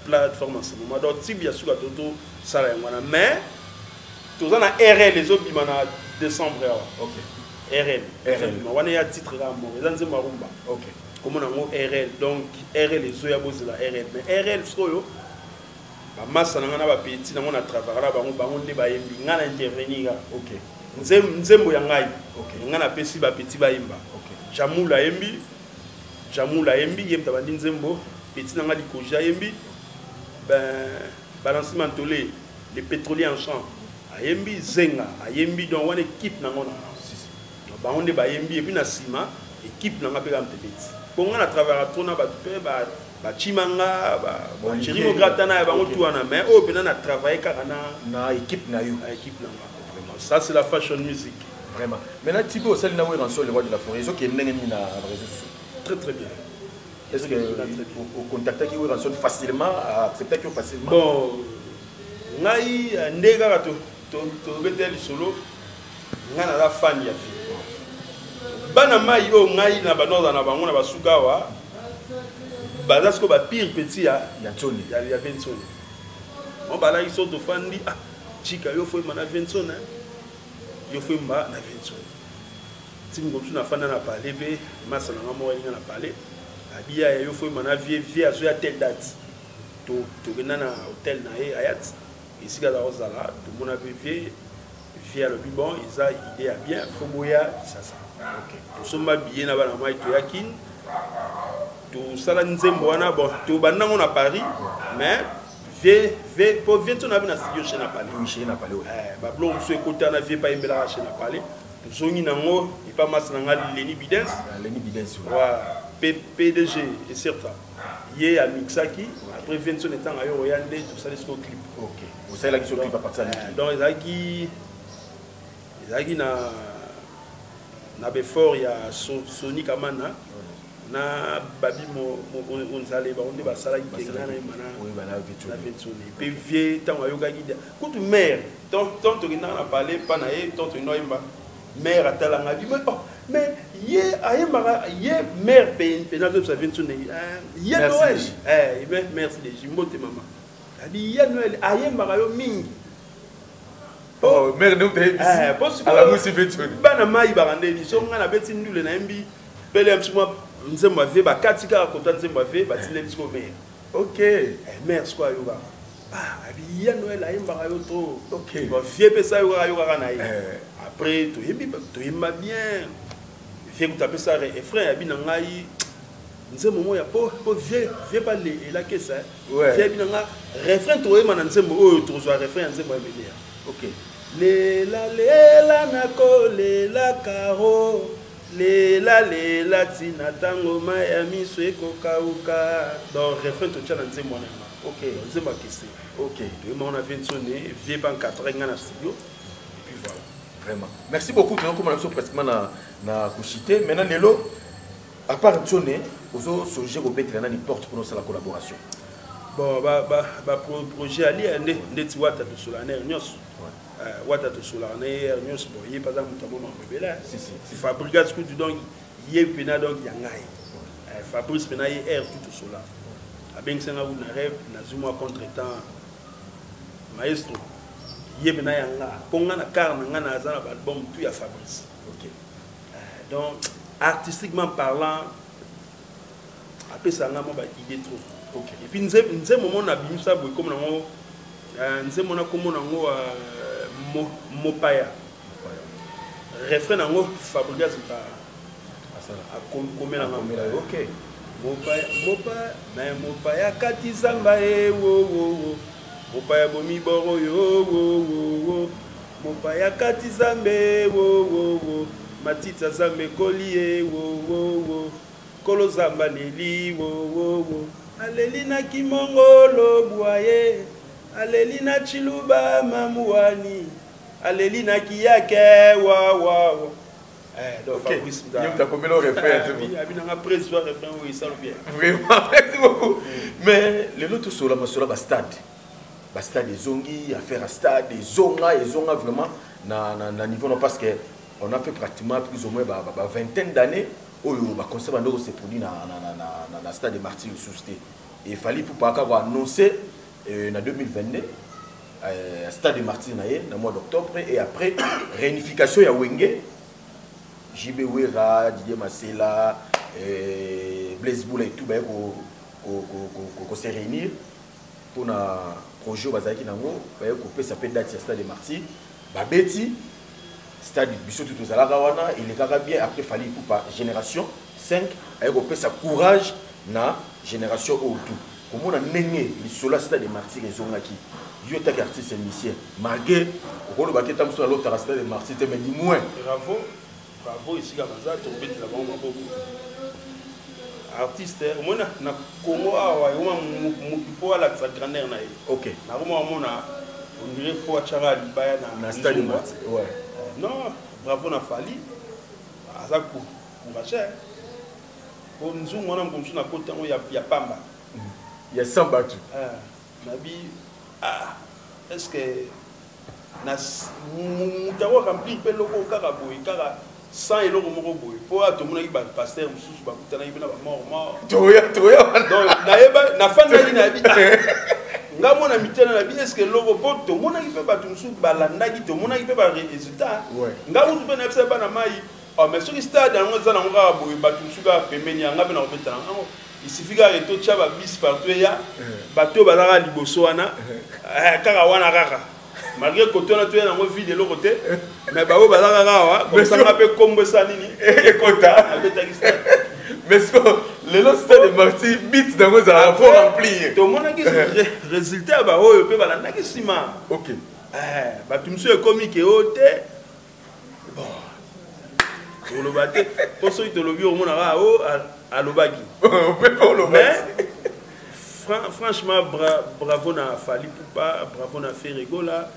plateforme en ce moment. Donc tibi ya suka to tosala yango wana, mais toza na RL ezobima na décembre awa. RL ezobima wana ya titre kaka moko, eza nzembo ya rumba komona yango RL. Donc RL ezoya, bozela RL. Mais RL sikoyo, bamasa na ngai na bapeti nango na travaillaka na bango, bango nde bayembi, ngai na intervenir kaka. Nzembo ya ngai, ngai napesi bapeti bayemba. Jamul ayembi, Jamul ayembi, ye moto abandi nzembo. Peti na ngai Likoji ayembi, Balansi Mantole, le pétrolier en champ, ayembi, Zenga ayembi. Donc wana équipe nango na bango nde bayembi, et puis na nsima équipe nanga mpe kaka mpe beti, mpo ngai na travaillaka trop na bato mpe bachimanga, bacheri mograta na ya bango tu wana, mais oyo mpena na travaille kaka na na équipe na yo. Na équipe na nga, vraiment, ça c'est la fashion music. Vraiment. Maintenant tibe osali na Werrason, le roi de la forêt, ezokende ndenge nini na réseaux sociaux? Très très bien. Est-ce que ocontactaki Werrason facilement, acceptaki yo facilement? Bon, ngai nde kaka tobetela lisolo, ngai naza fan ya vie bana mai oyo ngai na banoza na bango na basuka awa, baza sikoyo bapire petit ya ya Nsoni. Ya Vensoni mo balaki so tofandi, ah, chika yo foyemba na Vensoni, yo foyemba na Vensoni. Ntingo mosusu nafanda na palais mpe masa na nga moko alinga na palais, abiya ya yo foyemba na vie, vie azoya telle date. Tokenda na hotel na ye Ayat, esika aza kozala, tomona mpe vie. Vie alobi bon, eza idée ya bien, fo boya Kisasa. Tosomba billet na bana mai, toya Kine, tosala nzembo wana. Bon, tobandango na Paris, mais Vie vie po vie nso na na studio chez na palais. Oui, chez na palais. Eh, ba blog mosusu ekota na vie pa yembelaka chez na palais. Tozongi nango epa masi na nga Lenny Bidens. Ah, Lenny Bidens. Ouais. PDG et certain. Ye amixaki après vie nso netanga yo oya nde tosali siko clip. OK. Osalaki siko clip à partir ya Donc ezalaki ezalaki na na befort ya Sony Kamana na babi monzale bango nde basalaki ke ngai nayemba na vetsone mpe vie ntango ayokaki kutu mare ntango tokendaka na palais mpa na ye ntango tokenda oyemba mare atalanga abi oh, mais ye ayembaka ye mare mpena azobisa vetsone eh, ye noel eh, merci deji mbote mama abi ye noel ayembaka yo mingi Oh, mère nde eh, bana mai baka ndeni so ngai nabeti ndule nayembi pele ya mwa nzembo ya vie bakati kaka kota nzembo ya vie batindeli sikoyo mare ok eh, mare sikoyo ayokaka ah, abi ya noel ayembaka yo trop ok bon vie mpe sa ayokaka ayokaka na ye eh. après toyembi toyemba bien vie kuta apesa refrain abi na ngai nzembo moko ya po po vie vie pa elakesa eh. vie abi na nga refrain toyemba na nzembo oyo tokozwa refrain ya nzembo ya melia ok lela lela nakolela karo Lela lela ti na tango mayi ya miso ekokawuka. Donc refrain totia na nzembo wana yanga. Ok. Nzembo ya kese. Ok. Toyemba wana vie nsone, vie pa encadrer nga na studio. Et puis voilà. Vraiment. Merci beaucoup. Tozo na biso pratiquement na na kushite. Maintenant lelo à part Nsone, ozo songer kobetela nani porte pour la collaboration. Bon ba ba ba projet ali nde ndeti wata tosola na nyonso. Euh, wata tosolaka na ye heure nyonso bon ye mpe aza moto ya mambo ebele fabrigas kutu donc ye mpena donc ya ngai euh, fabrice mpena ye heure tout tosola abengisa nga kutu na rêve nazwi mwa contre temps maestro ye mpena ya nga mpo nga na car na nga naza na baalbum tout ya fabrice okay. Euh, donc artistiquement parlant apesa nga mwa ba idée trop okay. et puis nzembo moko nabimisa boye komona yango euh, nzembo na komona yango euh, mopaya refrain na yango fabrigas akomela nga okay. mopaya mopaya me mopaya kati zamba e wowowo mopaya bomi boro yo wowowo mopaya kati zambe wowowo matiti zambe ekoli ye wowowo Kolo zamba aleli wo wo wo aleli na kimongolo bua ye aleli na tshiluba mamuwani aleli na kiyake wa wa wa Eh, donc okay. Fabrice Mda. Yo le refrain. Abina nga président refrain oui ça le bien. Vraiment, merci beaucoup. Mais le lot sur la masola ba stade. Ba stade ezongi, affaire à stade ezonga, ezonga vraiment na na, na niveau non parce que on a fait pratiquement plus ou moins ba, ba, ba vingtaine d'années oyo ba concert bando ko se produit na na na na, na stade de Martyrs lisusu te. Et Fally Ipupa aka ko annoncer euh, na 2022 euh, stade de Martyrs na ye na mois d'octobre et après réunification ya Wenge JB Wera, Didier Masela, euh, Blaise Boula et tout baye ko ko ko ko, ko, ko se réunir mpona projet oyo bazalaki nango baye kopesa mpe date ya stade de Martyrs babeti stade biso tout tozalaka wana elekaka bien après Fally Ipupa génération 5 aye kopesa courage na génération oyo tout komona ndenge lisolo ya stade de martyr ezongaki yo taki artiste musicien malgré okoloba te ntango mosusu nalotaka stade de martyr te mais du moins bravo bravo esika baza tokobetela bango maboko artiste omona na congo awa ekoma motu mpo alakisa grandeur na ye ok nakoma omona ondire fo atyaka libaya na stade ouais. Euh, non bravo na fali aza courageux po nzungu wana moto mosusu nakota yango ya pamba ya 100 bato eh, nabi ah, est ce que na moto yango remplir mpe eloko kaka boye kaka sans eloko moko boye mpo awa tomonaki bapaster mosusu bakutanaki mpe na bamort mort toya toya donc nayeba nafandaki nayebi ah, nga mona mitena na bi eske eloko mpo tomonaki mpe bato mosusu balandaki tomonaki mpe baresultat nga kutu mpe nayebisa bana mai ah, mais soki stade yango eza nango kaka boye bato mosusu kaka pembeni ya nga mpe nakobeta na yango il suffit kaka totya babis partout eya bato oyo bazalaka liboso wana eh, kaka wana kaka malgré kote wana toya nango vide eloko te mais baoyo baza kaka awa kosanga mpe kombo esa nini ekota abetaki stade mais siko Lelo stade Martyrs but nango ezalaka faut remplir. Tomonaki résultat ya baoyo mpe balandaki nsima. Ok. Eh, bato mosusu ekomi ke o te bon toloba te mpo soki tolobi omonaka o alobaki. Mais franchement bravo na Fally Ipupa, bravo na Ferre Gola,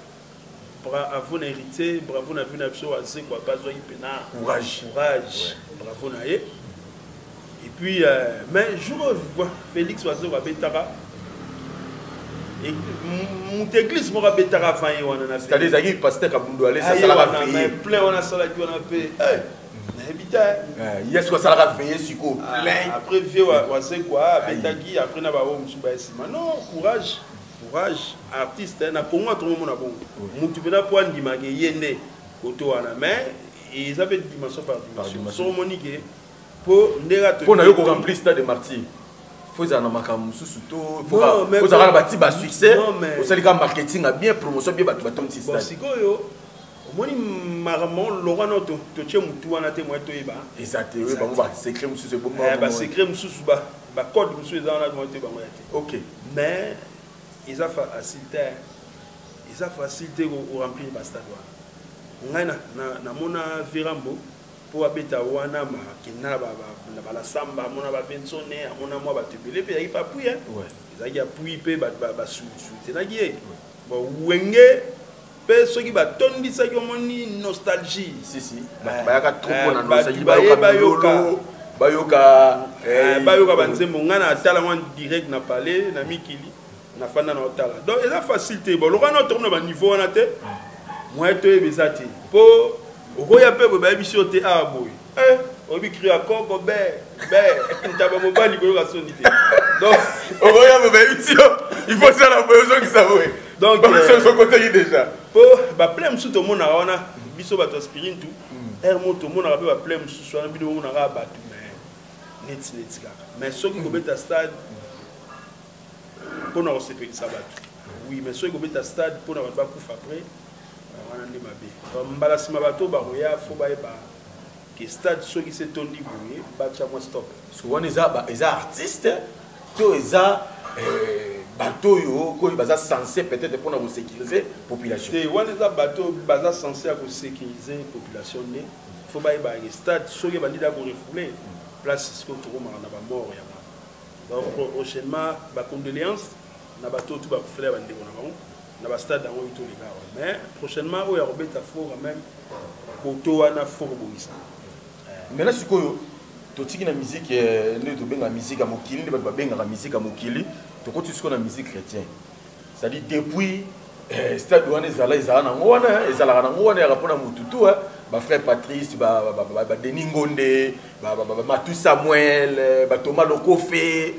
bravo na Héritier, bravo na vie na biso Wazekwa mpe azwaki mpena courage, courage, bravo na ye. Et puis mais jour Félix Wazekwa abetaka moto église moko abetaka avant ye wana na c'est-à-dire ezalaki pasteur Kabundu Alesa asalaka veille plein wana asalaki wana mpe nayebi te. Ye soki asalaka veille sikoyo plein. Après vieux Wazekwa abetaki après na baoyo mosusu baya nsima. Non, courage, courage artiste na Congo atomomona bongo motu mpena mpo andimaka ye nde koto wana, mais eza mpe dimension par dimension. So omoni ke mpo ndenge mpo na yo koremplir stade Martyr, faut ezala na makambo mosusu to ozalaka na bati basuccès, osali kaka marketing ya bien, promotion bien, bato batondisi stade. Sikoyo omoni makambo lokwa no totie motu wana te, moye toyeba. Eza te, oyo bango basecret mosusu. Ebomba basecret mosusu, bacode mosusu eza wana, moye toyeba yango ya te. Mais eza facile te, eza facile te koremplir bastade wana. Ngai namona Virambo mpo abeta wana, makenda na balasamba, amona babensone, amona mwa bato ebele mpe ezalaki mpe appui, ezalaki appui mpe basoutenaki ye. Bon, Wenge mpe soki batondisaki, omoni nostalgie. Si si, bayaka trop mpona nostalgie, bayoka milolo, bayoka bayoka banzembo. Ngai na atala mwa direct na palais na mikili, nafanda na otala. Donc eza facile te. Bon, lokola na tokomi na baniveau wana te, moyen toyeba eza te, mpo okoya mpe boye, bayebisi yo te awa boye, oyebi cri ya koko be be ntaba mobali koyoka soni te. Donc okoya boye, bayebisi yo il faut osala boye, ozongisa boye. Donc sokoteki déjà. Mpo baplein mosusu tomonaka wana, biso bato ya spirintu aire mo tomonaka mpe baplein mosusu wana, bino bomonaka bato mais neti neti kaka. Mais soki kobeta stade mpona kosepelisa bato, oui, mais soki kobeta stade mpona bato bakufa après wana nde mabe. Mbala nsima bato bakoya, faut bayeba ke stade soki se tondi boye, batya mwa stop. Parce que wana eza artiste to eza bato oyo koyo baza censé peut-être mpona kosécuriser population? Te, wana eza bato baza censé ya kosécuriser population nde faut bayeba ke stade soki ebandi da korefouler place, sikoyo tokomaka na bamort ya wana. Donc prochainement, bacondoléance na bato oyo tu bakufela ya bandeko na bango na bastade yango oyo toleka awa. Mais prochainement oyo ya kobeta, faut quand même koto wana faut kobongisa. Maintenant sikoyo totiki na musique nde tobengaka musique ya mokili, nde bato babengaka musique ya mokili, tokoti sikoyo na musique chrétien. C'est-à-dire depuis stade wana ezala ezala nango wana, ezalaka nango wana, yaka mpona motu tu, bafrère Patrice, badenis Ngonde, Matu Samuel, bathomas Lokofe,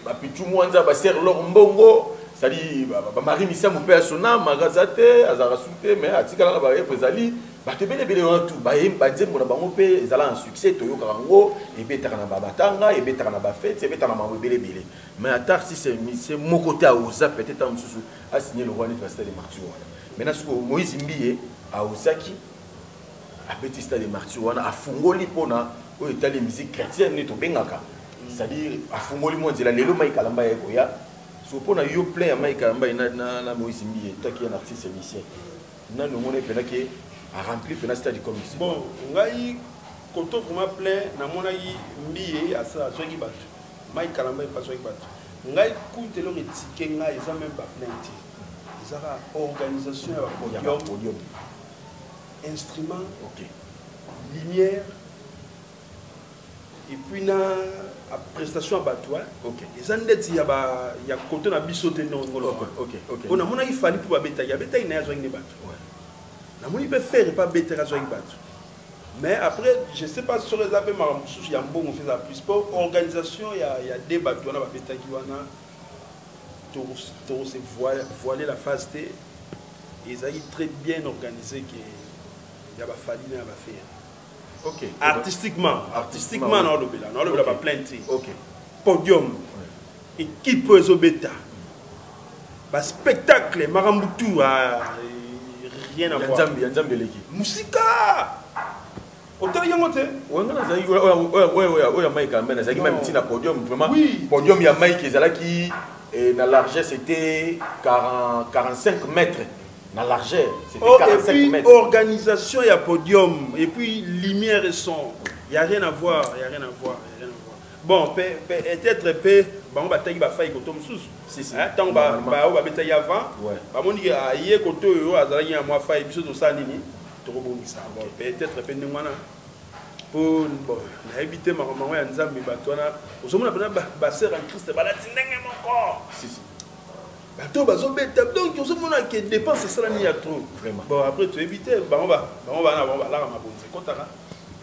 bapichu Mwanza, baser Lor Mbongo, c'est-à-dire bamarie Misamu mpe asona magaza te, azalaka su te, mais atikala na baefo. Ezali bato ebele ebele wana tu banzembo na bango mpe ezala na succès, toyokaka yango, ebetaka na bamatanga, ebetaka na bafete, ebetaka na makambo ebele ebele. Mais ata artiste musicien moko te aoza peut-être ntango mosusu asigné le roi neti bastade Martyr wana. Maintenant sikoyo Moïse Mbiye aozaki, abeti stade Martyr wana, afungoli mpona oyo etali musique chrétienne nde tobengaka, c'est-à-dire afungoli mwa nzela. Lelo Mike Kalamba ye koya so mpona yo, plein ya Mike Kalamba na Moïse Mbiye, taki un artiste musicien nani omoni mpenaki arempli mpena stade comme ici? Bon, ngai koto vraiment plein namonaki Mbiye azwaki bato, Mike Kalamba epe azwaki bato. Ngai kutu eloko etike ngai eza même baplein te, ezaka organisation ya bapodium, podium, instrument, lumière et puis na prestation ya bato. Eza ndeti ya koto na biso te ndenge ngolo. Po namonaki Fally mpo babetaki, abetaki na ye, azwaki nde bato. Namoni mpe Ferre mpe abetaki, azwaki bato. Mais après je sais pas soki eza mpe makambo mosusu ya mbongo mpe eza plus, po organisation ya de bato wana babetaki wana, tokose voiler la face te, ezalaki très bien organisé ke ya baFally na ya baFerre. Artistiquement, artistiquement naolobela baplein te. Podium, équipe oyo ezobeta, baspectacle, makambo tu, rien à voir. Ya Nzambe eleki. Musika. Otalaki yango te? Oyo nga nazalaki, oyo ya Mike Kalambay, nazalaki même ti na podium, vraiment. Podium ya Mike ezalaki na largeur, c'était 45 mètres. Na largeur, c'était Oh, et 45 puis, mètres. Organisation ya podium, et puis lumière et son. Y a rien à voir, y a rien à voir, y a rien à voir. Bon, peut-être pe bango bataki ba faille koto mosusu. Si, si. Hein, tant ba, Normalement. ba, oyo babetaki avant, Ouais. bamoni ke, ah, ye koto oyo azalaki ya mwa faille, biso tosala nini? Tokobongisa. Bon, peut-être pe ndenge wana. Po, bon, nayebi te makambo yango ya Nzambe, bato wana, ozomona mpena ba sœur en Christ balati ndenge moko. Si, si. Bato bazobeta, donc ozomona ke dépense esalami ya trop. Vraiment. Bon, après toyebi te, bango ba, bango bana bango balaka mabonza ekotaka.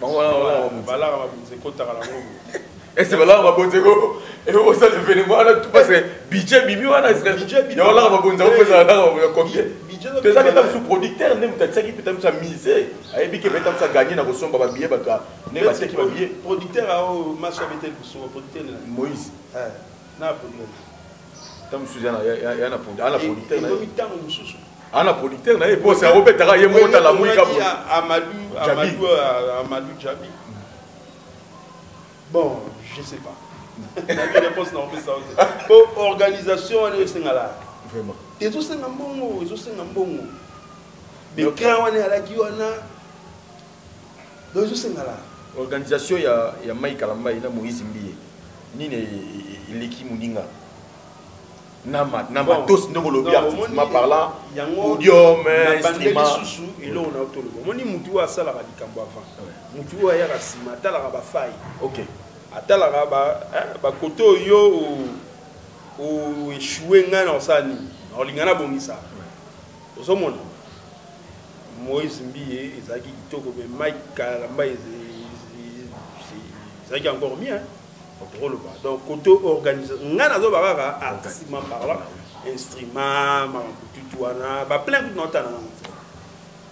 Bango bana bango balaka mabonza. Balaka mabonza ekotaka nango. Est-ce que balaka mabonza eko, et au sein de l'événement, là, tout parce que budget bimi wana, est-ce que Budget bimi. Ya balaka mabonza, on fait ça, balaka mabonza combien? Budget Tout ça, c'est sous producteur, même peut-être ça qui peut-être ça miser. Ayebi ke peut-être ça gagner na kosomba ba billet, bato, ne ba teki ba billet. Producteur a o match a été le producteur na. Moïse. Eh, na problème. Tant mosusu ya na, ya, ya, ya na produ-, ana Et, producteur na et ye. ekomi ntango mosusu. Ana producteur na ye, po se arobetaka ye moko tala moi ka boye. Amadou, Djabi. Amadou, Amadou Djabi. Bon, je sais pas. La réponse n'a pas ça. Po organisation wana esengala. Vraiment. Ezosenga mbongo, ezosenga mbongo. Bekran wana alaki wana. Donc ezosengala. Organisation ya Mike Kalambay na Moïse Mbiye. Nini eleki moninga? Na ma, na Bon. matos ndongo lobi Non, artistiquement omoni parlant, yango podium, na bande instrument. lisusu, eloko na otoloba. Omoni mutu oyo asalaka likambo avant. Ouais. Mutu oyo ayaka nsima, atalaka ba faille. Ok. Atalaka ba, hein, ba koto oyo o échoué ngai na osala nini? Na olinga na bongisa. Ouais. Ozomona? Moïse Mbiye ezalaki kitoko, mais Mike Kalambay ezalaki encore mieux, hein. Tokoloba. Donc, côté organisation, nga nazo ba kaka artistiquement parlant, instrument, makambo tutu wana, ba plein kutu na otala nango te.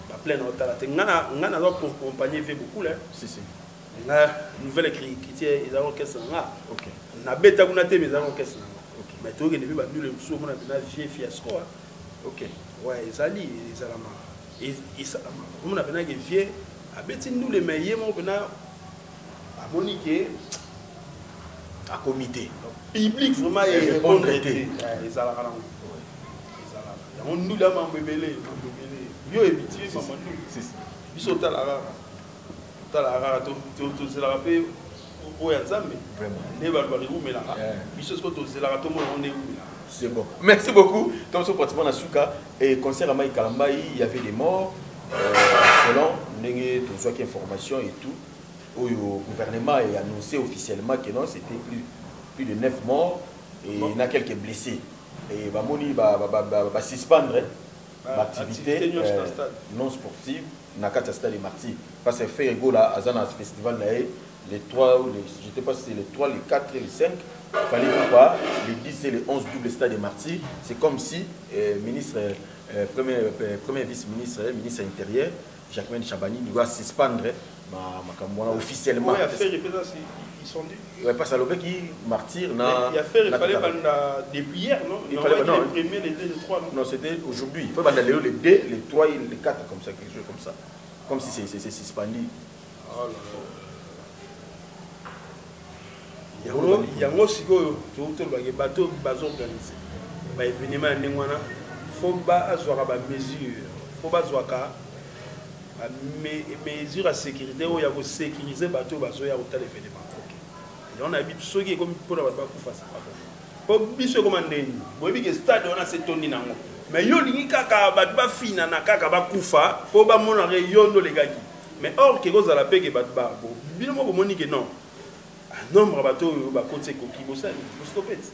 Ba plein na otala te. Nga na, nga nazo accompagner ve beaucoup, là. Si, si. Nga nouvelle écriture, eza orchestre na nga. Ok. Na beta kuna te, mais eza orchestre na nga. Ok. Mais toyokende mpe ba ndule mosusu, omona mpenza vieux fiasco, hein. Ok. Ouais, ezali, ezalamaka. Esalamaka. Omona mpenza ke vieux abeti ndule, mais ye moko mpenza amoni ke à comité. Public vraiment Et est répondre répondre te. te. Ouais, ezalaka nango. Ezalaka. Yango ndule ya mambo ebele, mambo ebele. Yo ebiti, Si, mambo si. ndule. Si, si. Biso otalaka kaka. Otalaka kaka, tozelaka mpe oyo ya Nzambe. Vraiment. Nde bato bali wumelaka. Yeah. Biso sikoyo tozelaka, tomona ngo nde wumelaka. C'est bon. Merci beaucoup. Donc, ce pratiquement na suka et concert à Mike Kalambay, il y avait des morts. Selon ndenge tozwaki information et tout, où le gouvernement a annoncé officiellement que non, c'était plus de 9 morts et Bon. il y a quelques blessés. Et bah, moni, bah, bah, bah, bah, bah, suspendre, hein, Bah, bah, activité, activité nyonso na stade. non sportive na kati ya stade Martyrs. Parce que Ferre Gola, aza na festival na ye, les 3, ou les, je sais pas si c'est les 3, les 4 et les 5, il fallait pourquoi les 10 et les 11 double stade Martyrs. C'est comme si ministre premier vice-ministre, ministre intérieur, Jacquemain Shabani, doit suspendre ma ma officiellement. Ouais, il y a Ferre, peut-être, c'est, ils sont dit. Ouais, parce que Lobé qui martyr na Il y a Ferre, il na fallait Tata. banda depuis hier, non? Il Non, fallait ouais, non. les premiers, les 2, les 3, non? Non, c'était aujourd'hui. Il faut banda les 2, les 3, les 4, comme ça, quelque chose comme ça. Comme si c'est suspendu. Oh là là. Yango, yango sikoyo, to, to, ba, bateau, bazo organiser. Ba événement ya ndenge wana, faut ba azwaka ba mesure, faut ba azwaka ba mesure ya sécurité oyo ya ko sécuriser bateau bazo ya kotala événement. Ok. Yango na biso soki ekomi mpona bato bakufa, c'est pas bon. Po biso ekoma ndeni, boyebi ke stade wana se tondi nango. Mais yo olingi kaka bato bafinana kaka bakufa po bamonaka yo ndo olekaki. Mais or ke kozala pe ke bato ba, bo, bino moko bomoni ke non. Un nombre ya bato oyo bakoti ekoki bosali, bostopé ti.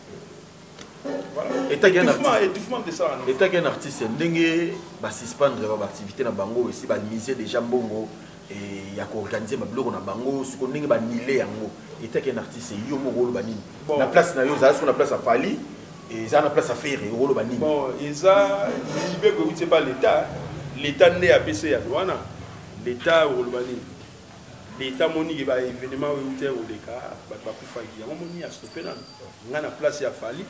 Voilà. Et t'as qu'un Étouffement, artiste. étouffement de ça, non? Et t'as qu'un artiste, ndenge ba suspendre ba activité na bango, esi ba miser déjà mbongo, et ya ko organiser ba biloko na bango, siko ndenge ba nile yango. Et t'as qu'un artiste, yo moko oloba nini? Bon. Na place na yo, za sur na place à Fally, et za na place à Ferre, oloba nini? Bon, eza libeko euti pa l'État. L'État nde apesi ya wana. L'État oloba nini? L'État moni ke ba événement oyo euti koleka, bato bakufaki. Yango moni ya stoppé nanu. Nga na place ya Fally,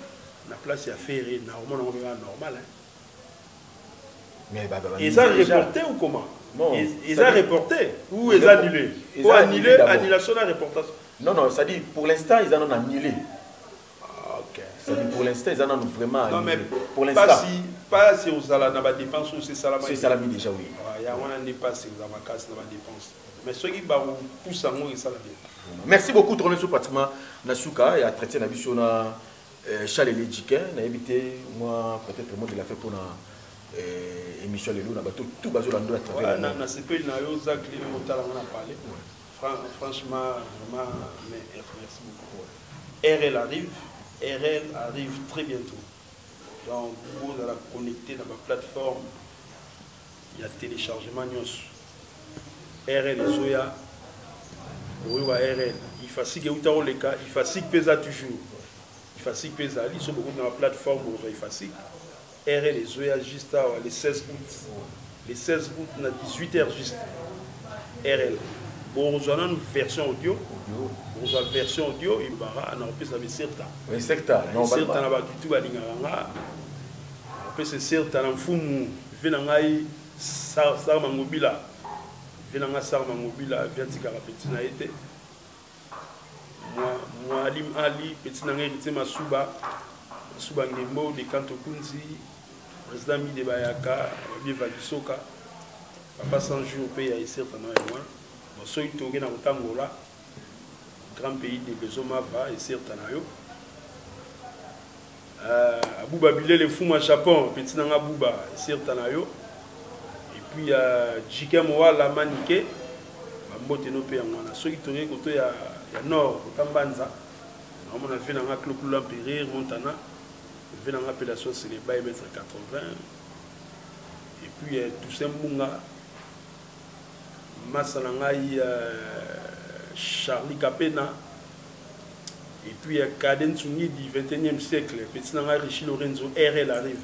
na place ya Ferre, na omona ngo kaka normal, hein. Mais ba, ba, ba, Et ça déjà. reporté ou comment? Non, Eza reporté ou eza annulé? Ou annulé, annulation na reportation? Non, non, c'est à dire pour l'instant ils en ont annulé. Ah, ok. C'est-à-dire pour l'instant ils en ont vraiment annulé. Non, mais pour l'instant. Pas si ozala na ba dépense ou c'est salami. C'est salami déjà, oui. Ouais, ya wana n'est pas si ozala makasi na ba dépense. Mais ceux qui ba pousse yango esala bien. Merci beaucoup Trono pratiquement na suka ya traité na biso na Charles Ledjikin na évité moi peut-être le mot de la fin pour na émission lelo na bato tout bazo lando à travers na na sepeli na yo Zacle otala na parler. Franchement vraiment mais merci beaucoup. RL arrive, RL arrive très bientôt. Donc vous allez connecter dans ma plateforme, il y a téléchargement news. RL Zoya, oui RL, il facile que vous le cas, il facile pesa toujours. Il facile pesa, ils sont beaucoup dans la plateforme il facile. RL Zoya juste à le 16 août. Le 16 août à 18h juste. RL. Bon, on a une version audio. On a une version audio, il va on a ça certa. Oui, certa. Non, certa na ba du tout alinganga. On peut se certa na mfumu, vena ngai sar mangobila. Vena nga sar mangobila, vient tika petit na été. Moi Alim Ali, petit na ngai héritier Masuba. Masuba Ngembo de Kanto Kunzi, président Mide Bayaka, Babi Vadisoka. Papa 100 jours pays à certa na moi. Bon, soki toke na kotangola grand pays de Bezomava et Sertanayo. Abouba Bilele Fuma Japon, petit nanga Bouba Sertanayo. Et puis Jike Moala Manike, bambote no pe yango wana. Soki toke koto ya nord, kotambanza. On a fait nanga Cloclo l'Empire Montana. Fait nanga appellation c'est les bails mètre 80. Et puis Toussaint Mbunga Masalangai Charlie Capena et puis Kaden Tsungi du 21e siècle, petit nanga Richie Lorenzo RL arrive,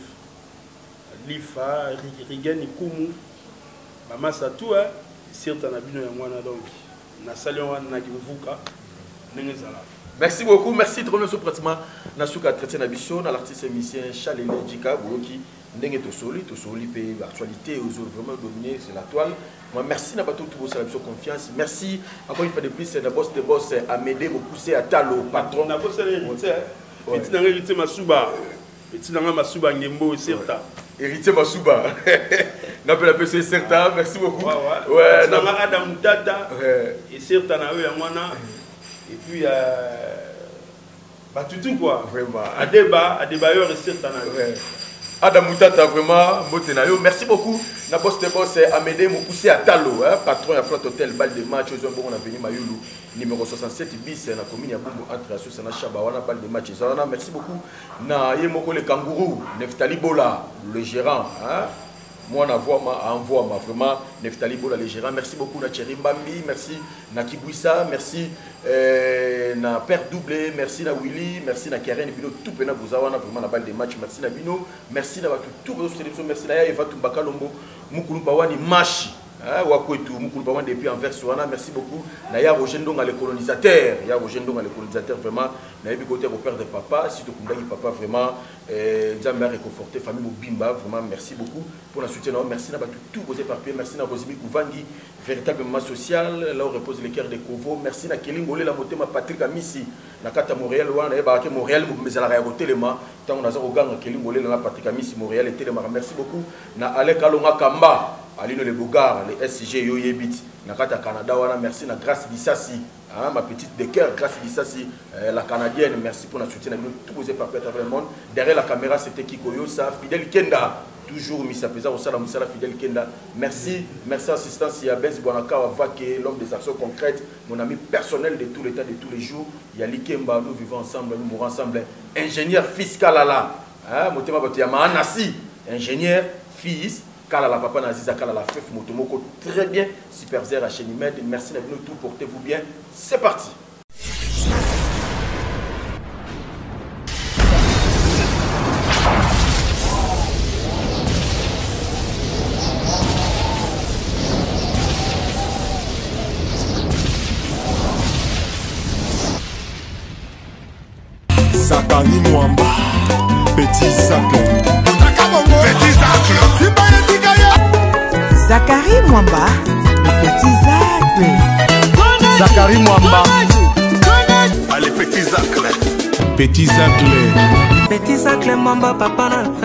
Lifa Rigen Ikumu, Mama Satou, certes na bino yango wana donc na sali wana na kivuka ndenge ezala. Merci beaucoup, merci trop monsieur pratiquement na suka traité na biso na l'artiste musicien Charles Ledjika Boki ndenge tosoli tosoli pe actualité aux vraiment dominé c'est la toile. Moi merci na bato tout bosala biso confiance. Merci encore une fois de plus na boss de boss Amédée Mokuse Atalo patron. Na boss héritier. Petit nanga héritier Masuba. Petit nanga Masuba Ngembo certa. Héritier Masuba. Na pe la PC certa, merci beaucoup. Ouais, nanga Adam Tata. Et certa na yo yango. Et puis bah tout quoi. Vraiment. Adeba, Adebayor et certa na. Ouais. Adam Moutata, vraiment, Motenayo. Merci beaucoup. Na boss de boss, Amédée Mokuse Atalo, hein, patron ya Flat Hotel, balle de match, aux bon, on a venu Mayulu, numéro 67 bis, na commune ya Bumbu, entre Asso, na Chabawana, balle de match. Merci beaucoup. Na Yemoko le kangourou, Neftali Bola, le gérant, hein. Moi, na voix, ma envoie, ma vraiment, Neftali Bola, le gérant. Merci beaucoup, na Thierry Mbambi, merci, na Kibouissa, merci, na Père Doublé, merci, na Willy, merci, na Karen, Bino, tout pena Bouzawana, vraiment, la balle des matchs, merci, na Bino, merci, na tout, tout, merci, na Eva Tumbaka Lombo, Mukulu Bawani, Mashi, hein, Wakwetu, Mukulu Bawani depuis Anvers, Wana, merci beaucoup, na Ya Roger Ndonga, le colonisateur, Ya Roger Ndonga, le colonisateur, vraiment, na Yebi côté au père de papa, si tu kundaki papa, vraiment, Nzambe a réconforté, famille Mobimba, vraiment, merci beaucoup pour la soutien. Merci na tout, tout vos éparpillés, merci na Rosimi Kouvangi, véritablement social, là où repose le cœur de Kovo, merci na Kelly Ngolé, la motema Patrick Amisi, na Kata Montréal, wana, eh, bah, Montréal, mais à la Telema, tant on a au gang, Kelly Ngolé, na Patrick Amisi, Montréal et Telema, merci beaucoup, na Alec Alonga Kamba, Alino Le Bogard, les SG Yoyebit, na Kata Canada, wana, merci na Grâce Dissassi, hein, ma petite de cœur, Grâce Dissassi, la Canadienne, merci pour la soutien, tous vos éparpillés à travers le monde. Derrière la caméra, c'était Kiko Yosa, Fidel Kenda, toujours Missa Pesa, Osala Moussala, Fidel Kenda. Merci, merci assistance, il y a Benz Bouanaka, Vake, l'homme des actions concrètes, mon ami personnel de tous les temps, de tous les jours. Il y a Likemba, nous vivons ensemble, nous mourons ensemble. Ingénieur fiscal, là, hein, Motema Botiama, Anassi, ingénieur, fils. Kalala papa Naziza Kalala Fef Motomoko très bien superviseur à Chenimed. Merci à vous tout, portez-vous bien. C'est parti. Zakari Mwamba, Petit Zacle. Petit Zacle. Zacharie Mwamba, le petit Zacle. Zacharie Mwamba. Allez, petit Zacle. Petit Zacle. Petit Zacle Mwamba, papa na.